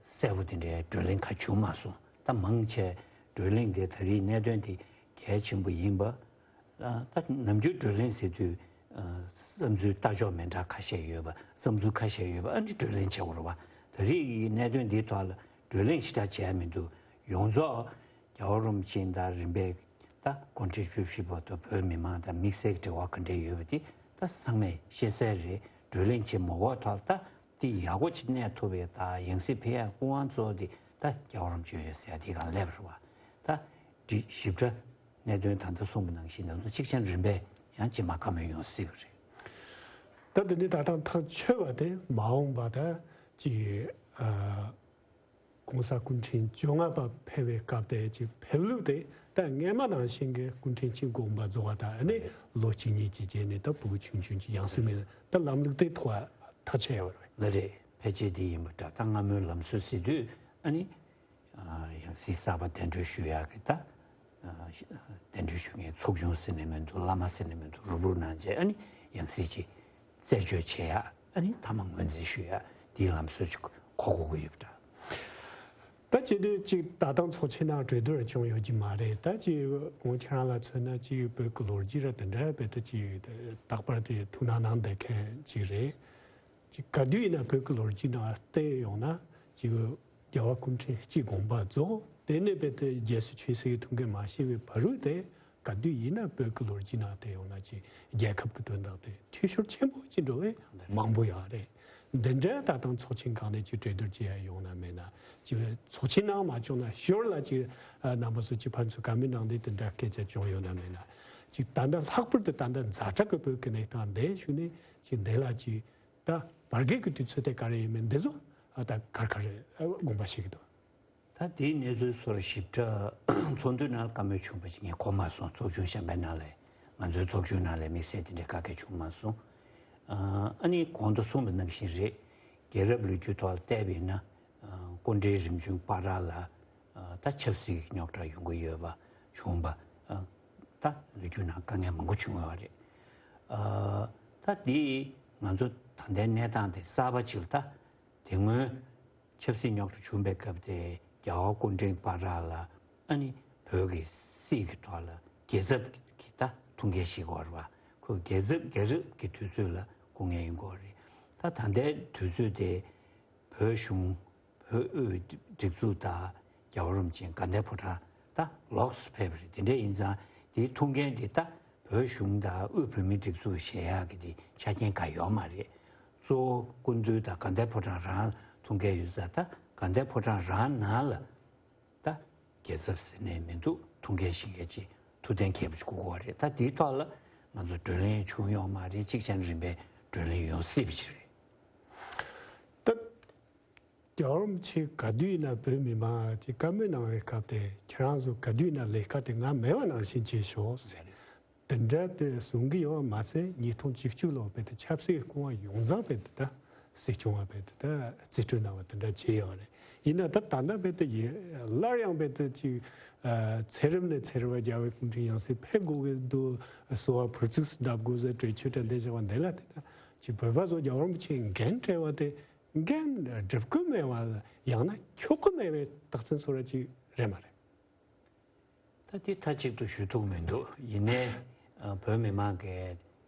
གསལ་པོ་དེ་འདྲའི་བགྲོ་གླེང་ཁ་བྱུང་མ་སོང་། ད་མང་ཆེ་བགྲོ་གླེང་དེ་ད་རེས་གནད་དོན་དེ་གལ་ཆེན་པོ་ཡིན་པ། ཨ་ད་ནམ་རྒྱུན་བགྲོ་གླེང་ཟེར་དུས་ཨ་བསམ་ཚུལ་ལྟ་ཕྱོགས་མི་འདྲ་ཁ་ཤས་ཡོད་པ། བསམ་ཚུལ་ཁ་ཤས་ཡོད་པ་ཨ་ནི་བགྲོ་གླེང་བྱེད་དགོས་རེད་པ། ད་རེས་ཀྱི་གནད་དོན་འདིའི་ཐོག་ལ་བགྲོ་གླེང་ཞེ་དྲག་བྱས་མི་འདུག་ཡོངས་རྫོགས་རྒྱལ་བ་རིན་པོ་ཆེ་དང་རིམ་པས་ད་དགུང་གྲངས་བཅུ་བཞི་བར་དུ་བོད་མི་མང་དང་དམིགས་བསལ་གྱི་འབྲེལ་བ་ག་འདྲ་ཡོད་པ་དེ་ད་ཚང་མས་ཤེས་གསལ་རེད། བགྲོ་གླེང་བྱེད་མ་དགོས་ཐོག་ད་དེ་ཡག་པོ་ཅིག་གནས་ཐུབ་པའི་ད་ཡང་སྲིད་ཕེབས་ཡ་སྐུ་དབང་གཙོ་བོ་དེ་ད་རྒྱལ་བ་རིན་པོ་ཆེ་ཡོད་ཟེར་ཡ་དེ་གང་སླེབས་རེད་པ། ད་འདི་ཞིབ་ཕྲ་གནད་དོན་ད་ལྟ་གསུངས་པ་ནང་བཞིན་ང་ཚོ་གཅིག་རྐྱང་རིམ་པས་ཡང་རྗེས་མ་བཀའ་མོལ་ཡོང་སྲིད་པ་རེད། ད་འདི་ནི་ད་ཐག་ཆོད་པ་དེ་མ་འོངས་པ་ད་ཅིག་ཨ་གོང་ས་སྐུ་ཕྲེང་བཅོ་ལྔ་པ་ཕེབས་པའི་སྐབས་དེ་ཅིག་ཕེབས་ལུགས་དེ་ད་སྔས་མ་ནང་བཞིན་གྱི་སྐུ་ཕྲེང་གཅིག་དགོངས་པ་རྫོགས་པ་དང་ཨ་ནི་ལོ་གཅིག་གཉིས་ཀྱི་རྗེས་ནས་ད་ཕྲུ་གུ་ཆུང་ཆུང་ཅིག་ཡང་སྲིད་མེད་ད་ལམ་ལུགས་དེ་ཐོག་ཐག་ཆོད་ཡོད་རེད། ལགས་རེད། ཕལ་ཆེར་དེ་ཡིན་པ་འདྲ། ད་སྔ་མོའི་ལམ་སྲོལ་ཟེར་དུས་ཨ་ནི། ཡང་སྲིད་གསར་པ་གདན་འདྲེན་ཞུ་ཡག་གི་ད་གདན་འདྲེན་ཞུ་མཁན་ཚོགས་ཆུང་ཟེར་ནས་མི་འདུག་བླ་མ་ཟེར་ནས་མི་འདུག་རུབ་རུབ་གནང་རྗེས་ཨ་ནི་ཡང་སྲིད་ཅིག་རྩད་གཅོད་བྱེད་ཡག་ཨ་ནི་མཐའ་མ་ངོས་འཛིན་ཞུ་ཡག་འདིའི་ལམ་སྲོལ་ཅིག་གོ་དགོས་ཀྱི་ཡོད་པ་འདྲ། ད་བྱས་དུས་ཅིག་ད་ཐེངས་ཚོགས་ཆེན་ནང་གྲོས་བསྡུར་བྱུང་ཡོད་ཀྱི་མ་རེད། ད་ཅིག་ཁོང་ཁྱེད་རང་ལ་མཚོན་ན་ཅིག་བོད་ཀྱི་ལོ་རྒྱུས་ར་དེ་འདྲ་བས་ད་ཅིག་རྟག་པར་དེ་ཐུགས་སྣང་གནང་བསྡད་མཁན་ཅིག་རེད། ཅིག་ག་དུས་ཡིན་ན་བོད་ཀྱི་ལོ་རྒྱུས་ནང་བལྟས་ཡོང་ན་ཅིག་རྒྱལ་བ་སྐུ་ཕྲེང་གཅིག་དགོངས་པ་རྫོགས་དེ་ནས་བལྟས་ཏེ་རྒྱལ་སྲས་ཆོས་སྲིད་ཀྱི་ཐུགས་འགན་མ་བཞེས་པའི་བར་དུ་དེ་ག་དུས་ཡིན་ན་བོད་ཀྱི་ལོ་རྒྱུས་ནང་བལྟས་ཡོང་ན་ཅིག་རྒྱལ་ཁབ་ཀྱི་དོན་དག་དེ་འཐུས་ཤོར་ཆེན་པོ་ཅིག་འགྲོ་བའི་མང་པོ་ཡོད་རེད། འདི་འདྲ་ད་ཐེངས་ཚོགས་ཆེན་སྒང་ནས་ཅིག་གྲོས་བསྡུར་བྱེད་ཡ་ཡོང་ན་མེད་ན་ཅིག་ཚོགས་ཆེན་ནང་མ་བྱུང་ན་ཞོར་ལ་ཅིག་རྣམ་པ་ཚོ་ཅིག་ཕར་ཚུར་བཀའ་མོལ་གནང་དེ་དེ་འདྲ་སྐད་ཆ་བྱུང་ཡོད་ན་མེད་ན་ཅིག་ད་ལྟ་ལྷག་པར་དུ་ད་ལྟ་ཛ་དྲག་གི་བོད་ཀྱི་གནས་སྟངས་འདི་ཞུ་ནས་ཅིག་འདི་ལ་ཅིག་ད་བར་བརྒལ་གྱི་དུས་ཚོད་དེ་ག་རེ་ཡིན་མིན་འདི་ཚོ་ད་ག་རེ་ག་རེ་དགོངས་པ་བཞེས་ཀྱི་འདུག་ད་དེའི་གནས་ཚུལ་སོགས་ཞིབ་ཕྲ་ཚོགས་འདུའི་ནང་བཀའ་མོལ་བྱུང་བ་ཞིག་ངས་གོ་མ་སོང་། ཚོགས་ཆུང་གཞན་པའི་ནང་ལ་ང་ཚོའི་ཚོགས་ཆུང་ནང་ལ་དམིགས་བསལ་དེ་འདྲའི་བཀའ་འགུལ་བྱུང་མ་སོང་། ཨ་ནི་གོང་དུ་གསུངས་པ་ནང་བཞིན་རེད། རྒྱལ་རབས་ལོ་རྒྱུས་ཐོག་ལ་བལྟས་པ་ཡིན་ན། སྐུ་ཕྲེང་རིམ་བྱོན་བར་ལ་ད་ཆབ་སྲིད་ཀྱི་རྙོག་དྲ་ཡོང་གི་ཡོད་པ་བྱུང་བ་ད་ལོ་རྒྱུས་ནང་དཀའ་ངལ་མང་པོ་བྱུང་ཡོད་རེད། ད་འདི་ང་ཚོ་ ད་ལྟའི་གནས་སྟངས་དེ་གསར་པ་ཅིག་ལ་ད་དེ་སྔོན་ཆབ་སྲིད་རྙོག་དྲ་བྱུང་པའི་སྐབས་དེ་རྒྱལ་བ་སྐུ་ཕྲེང་བར་ལ་ཨ་ནི་བོད་ཀྱི་སྲིད་ཀྱི་ཐོག་ལ་རྒྱལ་ཚབ་ཀྱི་ད་ཐུགས་འགན་བཞེས་དགོས་རེད་བ། ཁོ་རྒྱལ་ཚབ་རྒྱལ་རབས་ཀྱི་དུས་ཚོད་ལ་སྐུ་ངལ་ཡོང་དགོས་རེད། ད་ད་ལྟའི་དུས་ཚོད་དེ་བོད་གཞུང་བོད་དབུས་སྒྲིག་འཛུགས་དང་རྒྱལ་བ་རིན་པོ་ཆེ་དགའ་ལྡན་ཕོ་བྲང་ད་ལོགས་སུ་ཕེབས་པ་རེད། དེ་འདྲ་ཡིན་ཙང་དེའི་ཐུགས་འགན་དེ་ད་བོད་གཞུང་དང་དབུས་བོད་མིའི་སྒྲིག་འཛུགས་བཞེས་ཡག་གི་དེ་ཆ་རྐྱེན་གང་ཡོད་མ་རེད། གཙོ་བོ་སྐུ་མདུན་དང་དགའ་ལྡན་ཕོ་བྲང་རང་ལ་ཐུགས་འགན་ཡོད་ཙང་ད་དགའ་ལྡན་ཕོ་བྲང་རང་ནང་ལ་ད་རྒྱལ་ཚབ་ཟེར་ནས་མི་འདུག་ཐུགས་འགན་བཞེས་མཁན་ཅིག་ཐུབ་བསྟན་མཁས་པོ་ཅིག་དགོས་པ་རེད། ད་དེའི་ཐོག་ལ་ང་ཚོ་བགྲོ་གླེང་བྱུང་ཡོད་མ་རེད། གཅིག་བྱས་ན་རིམ་པས་བགྲོ་གླེང་ཡོང་སྲིད་པ་ཅིག་རེད། ད་རྒྱལ་བ་རིན་པོ་ཆེ་ག་དུས་ཡིན་ན་བོད་མི་མང་གི་བཀའ་མོལ་གནང་བའི་སྐབས་དེ་ཁྱེད་རང་ཚོ་ག་དུས་ཡིན་ན་ལས་ཀ་དེ་ང་མེད་པ་ནང་བཞིན་བྱེད་ཤོག་ཟེར། དེ་འདྲ་དེ་གསུང་གི་ཡོད་པ་མ་ཚད་ཉིས་སྟོང་བཅུ་གཅིག་ལོ་བོད་དུ་ཆབ་སྲིད་སྐུ་དབང་ཡོངས་རྫོགས་བོད་དུ་ད་སྲིད་སྐྱོང་བ་བོད་དུ་ད་རྩིས་སྤྲོད་གནང་བ་དེ་འདྲ་བྱས་ཡོད་རེད། ཡིན་ན་ད་ད་ལྟ་བོད་དུ་ཡིན་སླར་ཡང་བོད་དུ་ཅིག་ཚེ་རབས་ནས་ཚེ་རབས་རྒྱལ་བའི་སྐུ་ཕྲེང་ཡང་སྲིད་ཕེབས་དགོས་ཀྱི་འདུག་གསོལ་བ་ཕུར་ཚུགས་སུ་བརྡབ་དགོས་ཟེར་གྲོས་ཆོད་དྲན་དེ་བྱས་པ་འདི་ལ་དེ་ད་ཅིག་བོད་པ་ཚོ་རྒྱལ་བ་རིན་པོ་ཆེའི་འགན་བྲལ་བ་དེ་འགན་སྒྲུབ་ཀྱི་མེད་པ་ཡང་ན་འཁྱོག་གི་མེད་པའི་རྟགས་མཚན་བཟོ་འདྲ་ཅིག་རེད་མ་རེད། ད་དེ་མཐའ་གཅིག་ཏུ་ཞུ་ཐུབ་མི་འདུག་ཡིན་ནའི་བོད་མི་མང་གིས་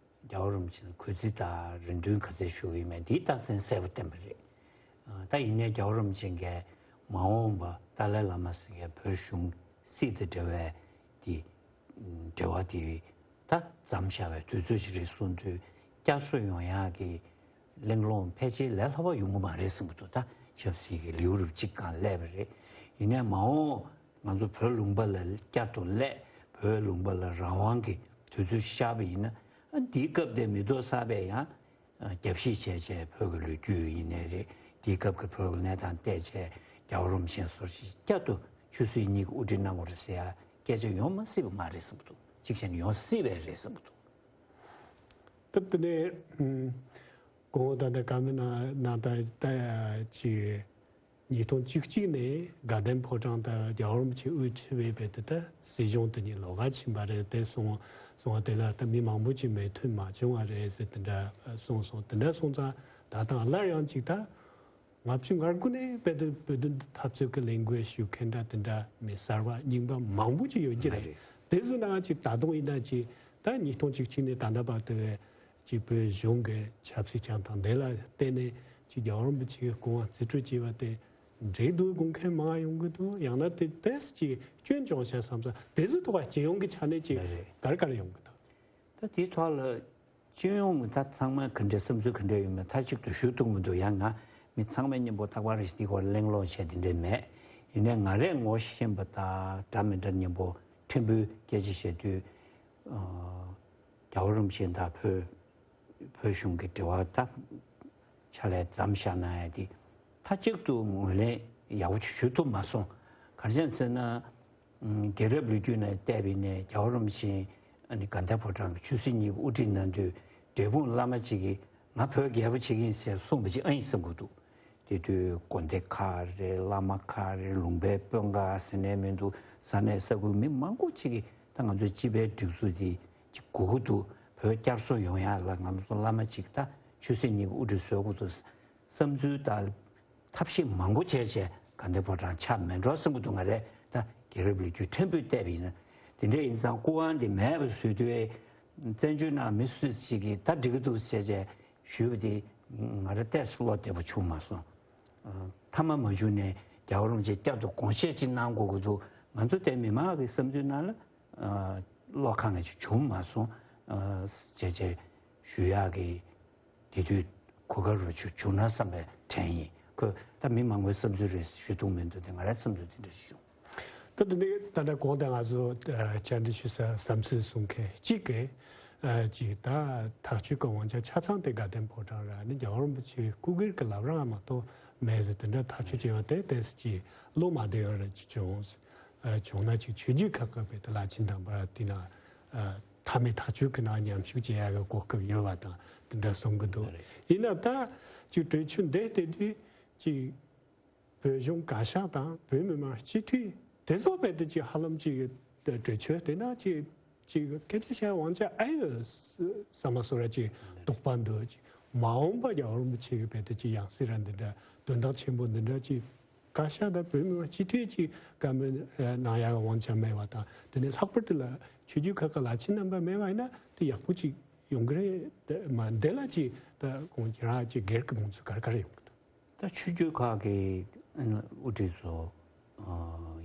རྒྱལ་བ་རིན་པོ་ཆེ་ལ་གུས་བརྩི་དང་རེ་འདུན་ག་ཚད་ཞུ་གི་ཡོད་མེད་དེའི་རྟགས་མཚན་གསལ་པོ་བསྟན་པ་རེད། ད་ཡིན་ནའི་རྒྱལ་བ་རིན་པོ་ཆེ་གིས་མ་འོངས་པ་ཏཱ་ལའི་བླ་མ་ཟེར་མཁན་བོད་གཞུང་སྲིད་དང་འབྲེལ་བའི་དེ་འབྲེལ་བ་དེ་ད་མཚམས་བཞག་པའི་དུས་ཚོད་ཅིག་རེད་གསུངས་དུས་བསྐྱར་གསོ་ཡོང་ཡག་གི་གླེང་སློང་ཕལ་ཆེར་ལས་སླ་པོ་ཡོང་གི་མ་རེད་བསམ་གྱི་འདུག་ད་ཆབ་སྲིད་ཀྱི་ལེའུ་རབས་གཅིག་སྒང་སླེབས་པ་རེད། ཡིན་ནའི་མ་འོངས་ང་ཚོ་བོད་ལུང་པ་ལ་བསྐྱར་དུ་སླེབས། བོད་ལུང་པ་ལ་རང་དབང་གི་དུས་ཚོད་ཤར་བ་ཡིན་ན་ཨ་འདིའི་སྐབས་དེ་མི་ལྡོག་གསར་པས་ཡང་རྒྱབ་བཤིག་བྱས་བྱས་བོད་ཀྱི་ལོ་རྒྱུས་ཡིན་ནའི་རེད། དེའི་སྐབས་ཀྱི་བོད་ཀྱི་གནས་སྟངས་བལྟས་བྱས་རྒྱལ་བ་རིན་པོ་ཆེ་སོར་ཞིག་བསྐྱར་དུ་ཆོས་སྲིད་གཉིས་ཀྱི་དབུ་ཁྲིད་གནང་དགོས་རེད་ཟེར་ཡ་སྐད་ཆ་ཡོང་མ་སྲིད་པ་མ་རེད་བསམ་གྱི་འདུག་གཅིག་བྱས་ན་ཡོང་སྲིད་པས་རེད་བསམ་གྱི་འདུག་ད་དེ་ནས་གོང་ད་ལྟ་བཀའ་མོལ་གནང་གནང་ད་ད་ཅིག་ཉིས་སྟོང་བཅུ་གཅིག་ནས་དགའ་ལྡན་ཕོ་བྲང་དུ་རྒྱལ་བ་རིན་པོ་ཆེ་དབུ་ཁྲིད་པའི་བོད་དུ་ད་སྲིད་གཞུང་དེ་ཉིད་ལོགས་ཀ་ཕྱིན་པ་རེད་དེ་གསུངས་གསུངས་པ་དེ་ལ་ད་མི་མང་པོ་ཅིག་མོས་མཐུན་མ་བྱུང་བ་རེད་ཟེར་དེ་འདྲ་གསུངས་སོང་། དེ་འདྲ་སོང་ཙང་ད་ལྟ་སླར་ཡང་ཅིག་ད་ལྔ་བཅུ་ང་དགུ་ནས་བོད་དུ་བོད་དོན་འཐབ་རྩོད་ཀྱི་ལས་འགུལ་ཞུ་མཁན་འདྲ་དེ་འདྲ་མི་གསར་པ་རྙིང་པ་མང་པོ་ཅིག་ཡོད་ཀྱི་རེད། དེ་ཚོ་ནང་ཅིག་ད་དུང་ཡིན་ན་ཅིག་ད་ཉིས་སྟོང་བཅུ་གཅིག་ནས་ད་ལྟ་བར་དུ། ཅིག་བོད་གཞུང་གི་ཆབ་སྲིད་སྤྱི་དང་དེ་ལ་བརྟེན་ནས་ཅིག་རྒྱལ་བ་རིན་པོ་ཆེའི་སྐུ་དབང་རྩིས་སྤྲོད་བྱས་པ་དེ་འགྲིག་འདུག་དགོངས་མཁན་མང་ཡོང་གི་འདུག་ཡང་ན་དེ་ཏོག་ཙམ་ཅིག་སྐྱོན་བྱུང་ཤག་བསམ་ས་དེ་ཚོའི་ཐོག་ལ་སྤྱི་ཡོངས་ཀྱི་ཆ་ནས་ཅིག་རེད་རེད། ག་རེ་ག་རེ་ཡོང་གི་འདུག་ད་དེའི་ཐོག་ལ་སྤྱི་ཡོངས་ད་ཚང་མ་ག་འདྲའི་བསམ་ཚུལ་ག་འདྲ་ཡོད་མེད་མཐའ་གཅིག་ཏུ་ཞུ་ཐུབ་མི་འདུག་ཡང་ང་མི་ཚང་མས་མཉམ་པོ་རྟག་པར་རེ་ཞིག་འདི་སྐོར་གླེང་སློང་བྱས་དེ་འདྲས་མེད། ཡིན་ནའི་ང་རས་ངོ་ཤེས་པ་དང་འདྲ་མི་འདྲ་མཉམ་པོ་ཕྲན་བུའི་སྐད་ཆ་བཤད་དུས། རྒྱལ་བ་རིན་པོ་ཆེ་དང་བོད་བོད་གཞུང་གི་འབྲེལ་བ་ད་ཕྱག་ལས་མཚམས་བཞག་གནང་ཡ་དེ་མཐའ་གཅིག་ཏུ་ངོས་ལེན་ཡག་པོ་ཞིག་ཞུ་ཐུབ་མ་སོང་། ག་རེ་བྱས་ཟེར་ན། རྒྱལ་རབས་ལོ་རྒྱུས་ནང་བལྟས་པ་ཡིན་ནའི་རྒྱལ་བ་རིན་པོ་ཆེ་ཨ་ནི་དགའ་ལྡན་ཕོ་བྲང་གི་ཆོས་སྲིད་གཉིས་ཀྱི་དབུ་ཁྲིད་གནང་དུས་འབྲས་སྤུངས་བླ་མ་གཅིག་གིས་ང་བོད་རྒྱལ་པོ་བྱེད་ཀྱི་ཡིན་ཟེར་གསུངས་པ་ཅིག་ཨ་ཡིན་བསམ་གྱི་འདུག་དེ་དུས་དགོན་སྡེ་ཁག་རེད། བླ་མ་ཁག་རེད། ལུང་པའི་དཔོན་ཁག་ཟེར་ནས་མི་འདུག་ས་གནས་ས་ཁུལ་མི་མང་པོ་ཅིག་གིས་ད་ང་ཚོའི་སྤྱི་པའི་སྒྲིག་འཛུགས་འདི་ཅིག་དགོས་ཀྱི་འདུག་བོད་བསྐྱར་གསོ་ཡོང་ཡག་ལ་ང་ཚོ་བླ་མ་ཅིག་ད་ཆོས་སྲིད་གཉིས་ཀྱི་དབུ་ཁྲིད་བཟོ་དགོས་འདུག་བསམ་ཚུལ་དང་ཐབས་ཤེས་མང་པོ་བྱས་བྱས་དགའ་ལྡན་ཕོ་བྲང་ཆགས་མེད་འགྲོ་བསམ་གྱི་འདུག་ང་རས་ད་རྒྱལ་རབས་ལོ་རྒྱུས་ཕྲན་བུ་བལྟས་པ་ཡིན་ན། དེ་འདྲ་ཡིན་ཙང་སྐུ་དབང་འདི་མེད་པ་བཟོས་དུས་བཙན་བྱོལ་ནང་མི་སུ་ཞིག་གིས་ད་འགྲིག་གི་འདུག་ཟེར་བྱས་ཞུས་པ་དེ་ང་རང་ཏོག་ཙམ་བློ་བདེ་པོ་བྱུང་མ་སོང་། མཐའ་མ་མ་བྱུང་ནས་རྒྱལ་བ་རིན་པོ་ཆེ་བསྐྱར་དུ་དགོངས་བཞེས་ཅིག་གནང་དགོས་ཀྱི་འདུག་ང་ཚོ་དེ་མི་མང་གི་བསམ་ཚུལ་ནང་ལ་བློ་ཁེངས་ཅིག་བྱུང་མ་སོང་། བྱས་བྱས་ཞུ་ཡག་གི་དེ་དུས་གོ་སྐབས་རུ་བྱུང་བྱུང་ན་བསམ་པའི་དྲན་ཡིན། ཁོས་ད་མི་མང་པོའི་བསམ་ཚུལ་རེད་ཞུ་ཐུབ་མི་འདུག་དེ་ང་རའི་བསམ་ཚུལ་དེ་འདྲ་ཞིག་བྱུང་། ད་དེ་ནས་ད་ལྟ་གོང་དུ་ང་ཚོ་བཅར་འདྲི་ཞུ་ས་བསམ་ཚུལ་གསུང་མཁན་གཅིག་གིས་ཅིག་ད་ཐག་གཅོད་ཀྱི་དབང་ཆ་ཆ་ཚང་དེ་དགའ་ལྡན་ཕོ་བྲང་ར་ནི་རྒྱལ་བ་རིན་པོ་ཆེའི་སྐུ་སྒེར་གྱི་ལབ་རང་མ་གཏོགས་མེད་ཟེར་དེ་འདྲ་ཐག་གཅོད་བྱས་པ་དེ་ཏོག་ཙམ་ཅིག་བློ་མ་བདེ་བ་ར་ཅིག་བྱུང་། བྱུང་ན་ཅིག་ཆོས་བརྒྱུད་ཁག་ཁག་པའི་དེ་ལ་ཕྱིན་དང་པ་དེ་ན་མཐའ་མའི་ཐག་གཅོད་ཀྱི་ནང་མཉམ་ཞུགས་བྱེད་ཡག་གི་གོ་སྐབས་ཡོད་པ་དང་དེ་འདྲ་གསུང་གི་འདུག་ཡིན་ན་ད་ཅིག་གྲོས་ཆོད་འདི་བལྟས་དུས་ཅིག་བོད་གཞུང་བཀའ་ཤག་དང་བོད་མི་མང་སྤྱི་འཐུས་དེ་ཚོ་བལྟས་དུས་ཅིག་ཧ་ལམ་ཅིག་གྲོས་ཆོད་དེ་ན་ཅིག་ཅིག་སྐད་ཆ་བཤད་དབང་ཆ་ཨེ་ཡོད་བསམ་པ་བཟོ་འདྲ་ཅིག་དོགས་པ་འདུག་ཅིག་མ་འོངས་པ་རྒྱལ་བ་རིན་པོ་ཆེ་གི་བེད་དེ་ཅིག་ཡང་སྲིད་ར་འདི་འདྲ་དོན་དག་ཆེན་པོ་འདི་འདྲ་ཅིག་བཀའ་ཤག་དང་བོད་མི་མང་སྤྱི་འཐུས་ཀྱི་བཀའ་མོལ་གནང་ཡག་དབང་ཆ་མེད་པ་དང་། དེ་ནས་ལྷག་པར་དུ་ལ་ཆོས་བརྒྱུད་ཁག་གི་བླ་ཆེན་རྣམ་པ་མེད་པ་ཡིན་ན་དེ་ཡག་པོ་ཅིག་ཡོང་གི་རེད། དེ་མ་འདི་ལ་ཅིག་ད་ཁོང་ཁྱེད་རང་ཅིག་སྒེར་གྱི་དགོངས་ཚུལ་ག་རེ་ག་རེ་ཡོང་གི་འདུག་ད་ཆོས་བརྒྱུད་ཁག་གི་དབུ་ཁྲིད་ཚོ་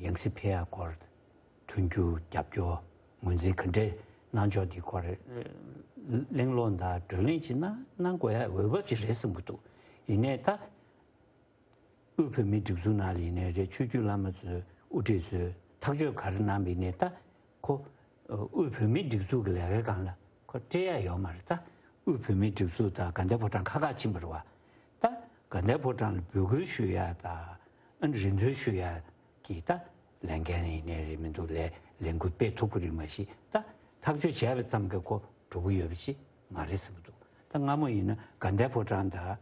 ཡང་སྲིད་ཕེབས་ཡག་སྐོར་མཐུན་འགྱུར་རྒྱབ་སྐྱོར་ངོས་འཛིན་ག་འདྲས་གནང་ཕྱོགས་འདི་སྐོར་གླེང་སློང་དང་བགྲོ་གླེང་ཅིག་གནང་གནང་དགོས་ཡག་འོས་བབ་ཅིག་རེད་བསམ་གྱི་འདུག་ཡིན་ནའི་ད། དབུས་བོད་མིའི་སྒྲིག་འཛུགས་ནང་ལ་ཡིན་ནའི་རེད། ཆོས་བརྒྱུད་བླ་མ་ཚོའི་དབུ་ཁྲིད་ཚོས་ཐག་གཅོད་ག་རེ་གནང་བ་ཡིན་ནའི་ད་ཁོ་དབུས་བོད་མིའི་སྒྲིག་འཛུགས་ཀྱི་ལས་ཀའི་སྒང་ལ་ཁོ་སྤྲད་ཡ་ཡོད་མ་རེད། ད་དབུས་བོད་མིའི་སྒྲིག་འཛུགས་དང་དགའ་ལྡན་ཕོ་བྲང་ཁ་ཁ་ཕྱིན་པ་རེད་བ། ད་དགའ་ལྡན་ཕོ་བྲང་ལ་འབོད་སྐུལ་ཞུ་ཡ་དང་ཨ་ནི་རེ་འདུན་ཞུ་ཡ་གི་ད་ལས་འགན་ཡིན་ནའི་རེད། མི་འདུག་ལས་ལས་འགུལ་སྤེལ་ཐུབ་ཀྱི་རེད། མ་གཞི་ད་ཐག་གཅོད་བྱས་པ་ཙམ་གྱིས་ཁོ་འགྲོ་གི་ཡོད་པ་ཞིག་མ་རེད་བསམ་གྱི་འདུག་ད་སྔ་མོ་ཡིན་ན་དགའ་ལྡན་ཕོ་བྲང་དང་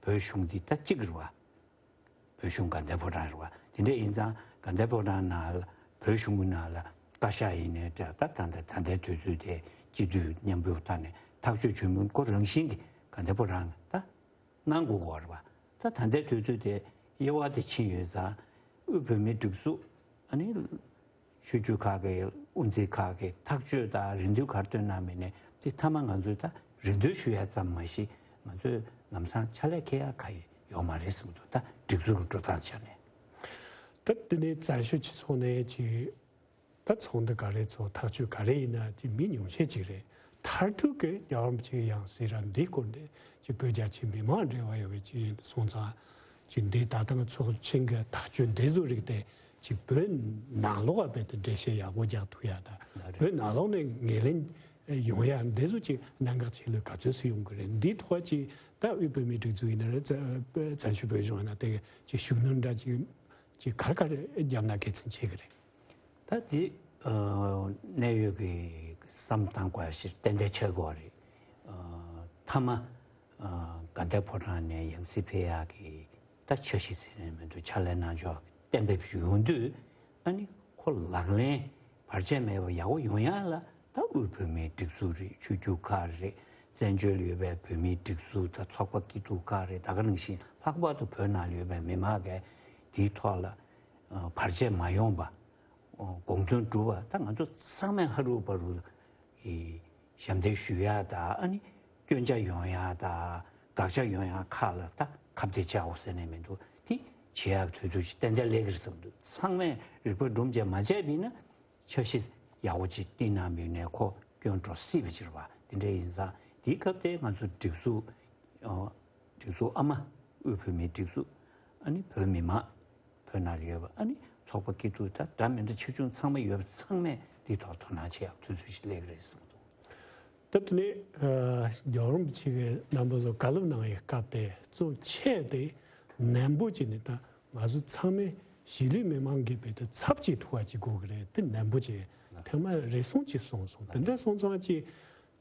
བོད་གཞུང་འདི་ད་གཅིག་རེད་བ། བོད་གཞུང་དགའ་ལྡན་ཕོ་བྲང་རེད་བ། དེ་འདྲ་ཡིན་ཙང་དགའ་ལྡན་ཕོ་བྲང་ནང་ལ་བོད་གཞུང་གི་ནང་ལ་བཀའ་ཤག་ཡིན་ནའི་འདྲ། ད་ད་ད་ལྟའི་དུས་ཚོད་དེ་སྤྱི་འཐུས་མཉམ་འབུལ་ཐོག་ནས་ཐག་གཅོད་བྱུང་མིན་ཁོ་རང་བཞིན་གྱི་དགའ་ལྡན་ཕོ་བྲང་ད་གནང་དགོས་ཀྱི་ཡོད་རེད་བ། ད་ད་ལྟའི་དུས་ཚོད་དེ་དབྱེ་བ་དེ་ཕྱིན་ཡོད་ཙང་དབུས་བོད་མིའི་སྒྲིག་འཛུགས་ཨ་ནི་ཆོས་བརྒྱུད་ཁག་གི་དབུ་འཛིན་ཁག་གི་ཐག་གཅོད་དང་རེ་འདུན་ག་རེ་བཏོན་གནང་མིན་ནས་དེ་མཐའ་མ་ང་ཚོས་ད་རེ་འདུན་ཞུ་ཡ་ཙམ་མ་གཞི་ང་ཚོས་ལམ་སང་ཕྱག་ལས་འཁྱེར་ཡ་ག་ཡོད་མ་རེད་བསམ་གྱི་འདུག་ད་སྒྲིག་འཛུགས་ཀྱི་འགྲོ་སྟངས་ཆ་ནས། ད་དེ་ནས་བཙན་བྱོལ་སྤྱི་ཚོགས་ནས་ཅིག་ད་ཚོགས་འདུ་ག་རེ་ཚོགས། ཐག་གཅོད་ག་རེ་ཡིན་ན་དེ་མི་ཉུང་ཤས་ཅིག་རེད། མཐར་ཐུག་གི་རྒྱལ་བ་རིན་པོ་ཆེ་ཡང་སྲིད་ར་འདིའི་སྐོར་ནས་ཅིག་བོད་རྒྱ་ཆེ་མི་མང་འབྲེལ་བ་ཡོད་པའི་ཅིག་སོང་ཙང་ཅིག་འདི་ད་ལྟ་ཚོགས་ཆེན་གྱི་ཐག་གཅོད་འདི་ཚོ་རིགས་དེ་ཅིག་བོད་ནང་ལོགས་ལ་རྦད་དེ་འགྲེལ་བཤད་ཡག་པོ་རྒྱག་ཐུབ་ཡ་དང་། བོད་ནང་ལོགས་ནས་ངོས་ལེན་ཡོང་ཡ་འདི་ཚོ་ཅིག་གནད་འགག་ཆེ་ལོས་ག་ཚོད་སུ་ཡོང་གི་རེད། འདིའི་ཐོག་ཅིག་ད་དབུས་བོད་མིའི་སྒྲིག་འཛུགས་ཡིན་ན་རེད། བཙན་བཙན་བྱོལ་བོད་གཞུང་ཡིན་ན་དེ་ཅིག་ཤུགས་སྣོན་འདྲ་ཅིག་ཅིག་ག་རེ་ག་རེ་བརྒྱབ་ན་དགེ་མཚན་ཆེ་གི་རེད། ད་དེ་གནད་ཡོད་ཀྱི་བསམ་བཏང་དགོས་ཞིག་ཏན་ཏན་ཆགས་དགོས་རེད། མཐའ་མ་དགའ་ལྡན་ཕོ་བྲང་ནས་ཡང་སྲིད་ཕེབས་ཡག་གི་ད་འཆར་གཞི་ཟེར་ནས་མི་འདུག་ཕྱག་ལས་གནང་ཕྱོགས་གཏན་འབེབས་ཞུ་ཡོང་དུས་ཨ་ནི་ཁོ་ལག་ལེན་བར་ཆད་མེད་པ་ཡག་པོ་ཡོང་ཡག་ལ་ད་དབུས་བོད་མིའི་སྒྲིག་འཛུགས་རེད། ཆོས་བརྒྱུད་ཁག་རེད། བཙན་བྱོལ་ཡོད་པའི་བོད་མིའི་སྒྲིག་འཛུགས་དང་ཚོགས་པ་སྐྱིད་སྡུག་ཁག་རེད། ད་ག་ནང་བཞིན་ལྷག་པར་དུ་བོད་ནང་ལ་ཡོད་པའི་མི་མང་གིས་དེའི་ཐོག་ལ་བར་ཆད་མ་ཡོང་པ། དགོངས་དོན་སྒྲུབ་པ་ད་ང་ཚོ་ཚང་མས་ཧ་རུ་བ་རུ་གི་ཞབས་འདེགས་ཞུ་ཡ་ད་ཨ་ནི་སྐྱོན་ཆ་ཡོང་ཡ་ད་དགག་བྱ་ཡོང་ཡ་ཁག་ལ་ད་ཁ་གཏད་བཅག་འོ་ཟེར་ནས་མི་འདུག་དེ་བྱེད་ཡག་དུས་ཚོད་ཅིག་ཏན་ཏན་སླེབས་ཀྱི་རེད་བསམ་འདུག་ཚང་མས་རིག་པ་སྒྲུབ་བྱས་མ་བྱས་པ་ཡིན་ན་འཆར་གཞི་ཡག་པོ་ཅིག་བཏིང་གནང་མེད་ནས་ཁོ་སྐྱོན་འགྲོ་སྲིད་པ་ཅིག་རེད་བ། དེ་འདྲ་ཡིན་ཙང་དེའི་སྐབས་དེ་ང་ཚོ་སྒྲིག་འཛུགས་སྒྲིག་འཛུགས་ཨ་མ་དབུས་བོད་མིའི་སྒྲིག་འཛུགས་ཨ་ནི་བོད་མི་མང་བོད་ནང་ལ་ཡོད་པ་ཨ་ནི་ཚོགས་པ་སྐྱིད་སྡུག་ད་འདྲ་མི་འདྲ་ཆེ་ཆུང་ཚང་མ་ཡོད་པ་ཚང་མས་འདིའི་ཐོག་དོ་སྣང་བྱེད་ཡག་དུས་ཚོད་ཞིག་སླེབས་ཀྱི་རེད་བསམ་འདུག་ད་དེ་ནས་རྒྱལ་བ་རིན་པོ་ཆེ་གི་རྣམ་པ་ཚོ་བཀའ་སློབ་གནང་བའི་སྐབས་དེ་གཙོ་ཆེ་དེ་ནན་པོ་བྱས་ནས་ད་ང་ཚོ་ཚང་མས་གཞིས་ལུས་མི་མང་གི་བེད་དེ་ཚབ་བྱེད་ཐུབ་པ་ཅིག་དགོས་ཀྱི་རེད། དེ་ནན་པོ་བྱས་ཐེངས་མ་རེ་ཟུང་ཅིག་སོང་སོང་། དེ་འདྲ་སོང་ཙང་ཅིག་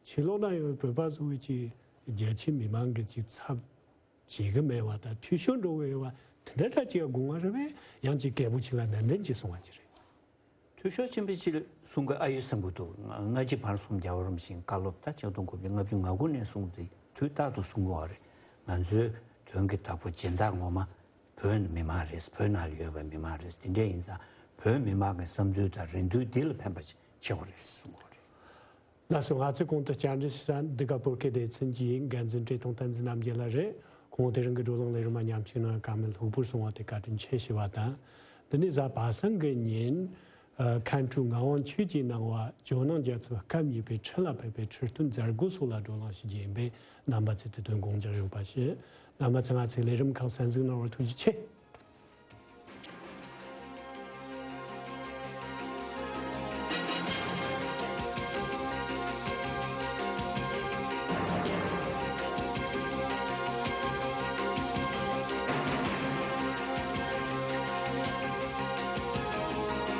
ཕྱི་ལོགས་ལ་ཡོད་བོད་པ་ཚོ་གི་ཅིག་རྒྱ་ཆེ་མི་མང་གི་ཅིག་ཚབ་བྱེད་གི་མེད་པ་དང་། འཐུས་ཤོར་འགྲོ་གི་ཡོད་པ་དེ་འདྲ་འདྲ་ཅིག་དགོངས་པ་རེད་པས། ཡང་ཅིག་སྐད་པོ་ཆེ་ལ་ནན་ཏན་ཅིག་གསུང་བ་ཅིག་རེད། འཐུས་ཤོར་ཕྱིན་པའི་ཕྱིར་གསུང་གི་ཨ་ཡོད་བསམ་གི་འདུག་སྔ་ཕྱི་བར་གསུམ་རྒྱལ་བ་རིན་པོ་ཆེའི་བཀའ་སློབ་ད་ཆིག་སྟོང་དགུ་བརྒྱ་ལྔ་བཅུ་ང་དགུ་ནས་བཟུང་སྟེ་དུས་རྟག་ཏུ་གསུང་གི་ཡོད་རེད། ང་ཚོའི་དོན་གྱི་བདག་པོ་སྦྱིན་བདག་ངོ་མ་བོད་མི་མང་རེད། བོད་ནང་ལ་ཡོད་པའི་མི་མང་རེད། དེ་འདྲ་ཡིན་ཙང་བོད་མི་མང་གི་བསམ་ཚུལ་དང་རེ་འདུན་འདི་ལ་ཕན་པ་ཆེ་བ་རེད་གསུང་གི་ཡོད་རེད། ལགས་སོ། ང་ཚོས་གོང་དུ་བཅར་འདྲི་ཞུ་ས་འདི་ག་བོད་སྐད་སྡེ་ཚན་གྱི་འགན་འཛིན་བཀྲས་མཐོང་བསྟན་འཛིན་རྣམ་རྒྱལ་ལགས་རེད། ཁོང་དེ་རིང་གི་བགྲོ་གླེང་ལས་རིམ་མ་མཉམ་ཞུགས་གནང་བཀའ་མོལ་ལྷུག་པོར་གསུངས་པ་དེ་བཀའ་དྲིན་ཆེ་ཞུ་བ་དང་། འདི་ནི་གཟའ་པ་སངས་ཀྱི་ཉིན་མཁན་སྤྲུལ་ངག་དབང་ཆོས་ཀྱིས་གནང་བ་ཇོ་ནང་རྒྱལ་ཚབ་སྐབས་གཉིས་པའི་ཁྲི་ལ་ཕེབས་པའི་ཁྲི་སྟོན་མཛད་སྒོ་སོགས་ལ་བགྲོ་གླེང་ཞུ་རྒྱུ་ཡིན་པས། རྣམ་པ་ཚོས་དེ་དོན་དགོངས་འཇགས་ཡོད་པ་ཞུ། རྣམ་པ་ཚོས་ང་ཚོའི་ལས་རིམ་ཁག་གསན་གཟིགས་གནང་བར་ཐུགས་རྗེ་ཆེ།